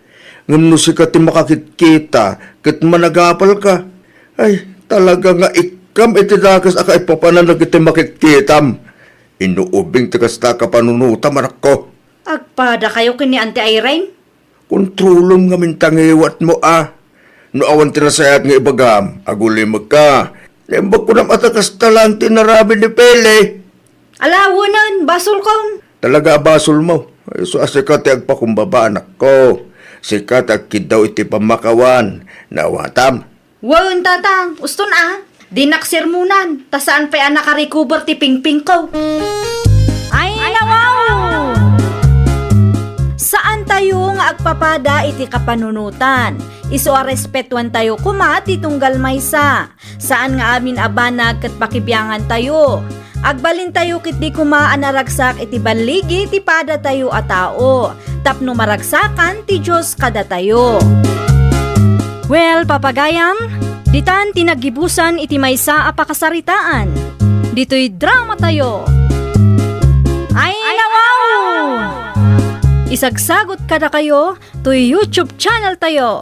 Ngem no sika ti makakitkita, ket managapalka. Ay, talaga nga ikkam iti dakes a kaipapanan dagiti makitkitam. Inuubing ti kasta a kapanunotam, anakko. Agpadakayo ken ni Auntie Irene? Kontrolom ngamin ta ngiwatmo, a. No awan ti nasayaat nga ibagam, agulimekka. Naimbag kunam a ta kasta laeng ti inaramid ni Philly. Ala, wenen, basolkon. Talaga a basolmo. Isu a sika ti agpakumbaba, anakko. Sika ti agkiddaw iti pammakawan. Naawatam? Wen, Tatang, uston a. Dinak sermonan, ta saan pay a nakarecover ti pingpingko. Ay, nawaw! Saantayo nga agpapada iti kapanunotan. Isu a respetuantayo koma ti tunggal maysa. Saan nga amin a banag ket pakibiangantayo. Agbalintayo ketdi koma a naragsak iti balligi ti padatayo a tao, tapno maragsakan ti Dios kadatayo. Well, papagayam, ditan ti naggibusan iti maysa a pakasaritaan. Ditoy dramatayo. Ay, nawaw! Isagsagot kadakayo toy YouTube channel tayo,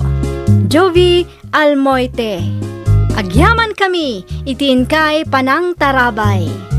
Jovie Almoite. Agyamankami iti inkay panangtarabay.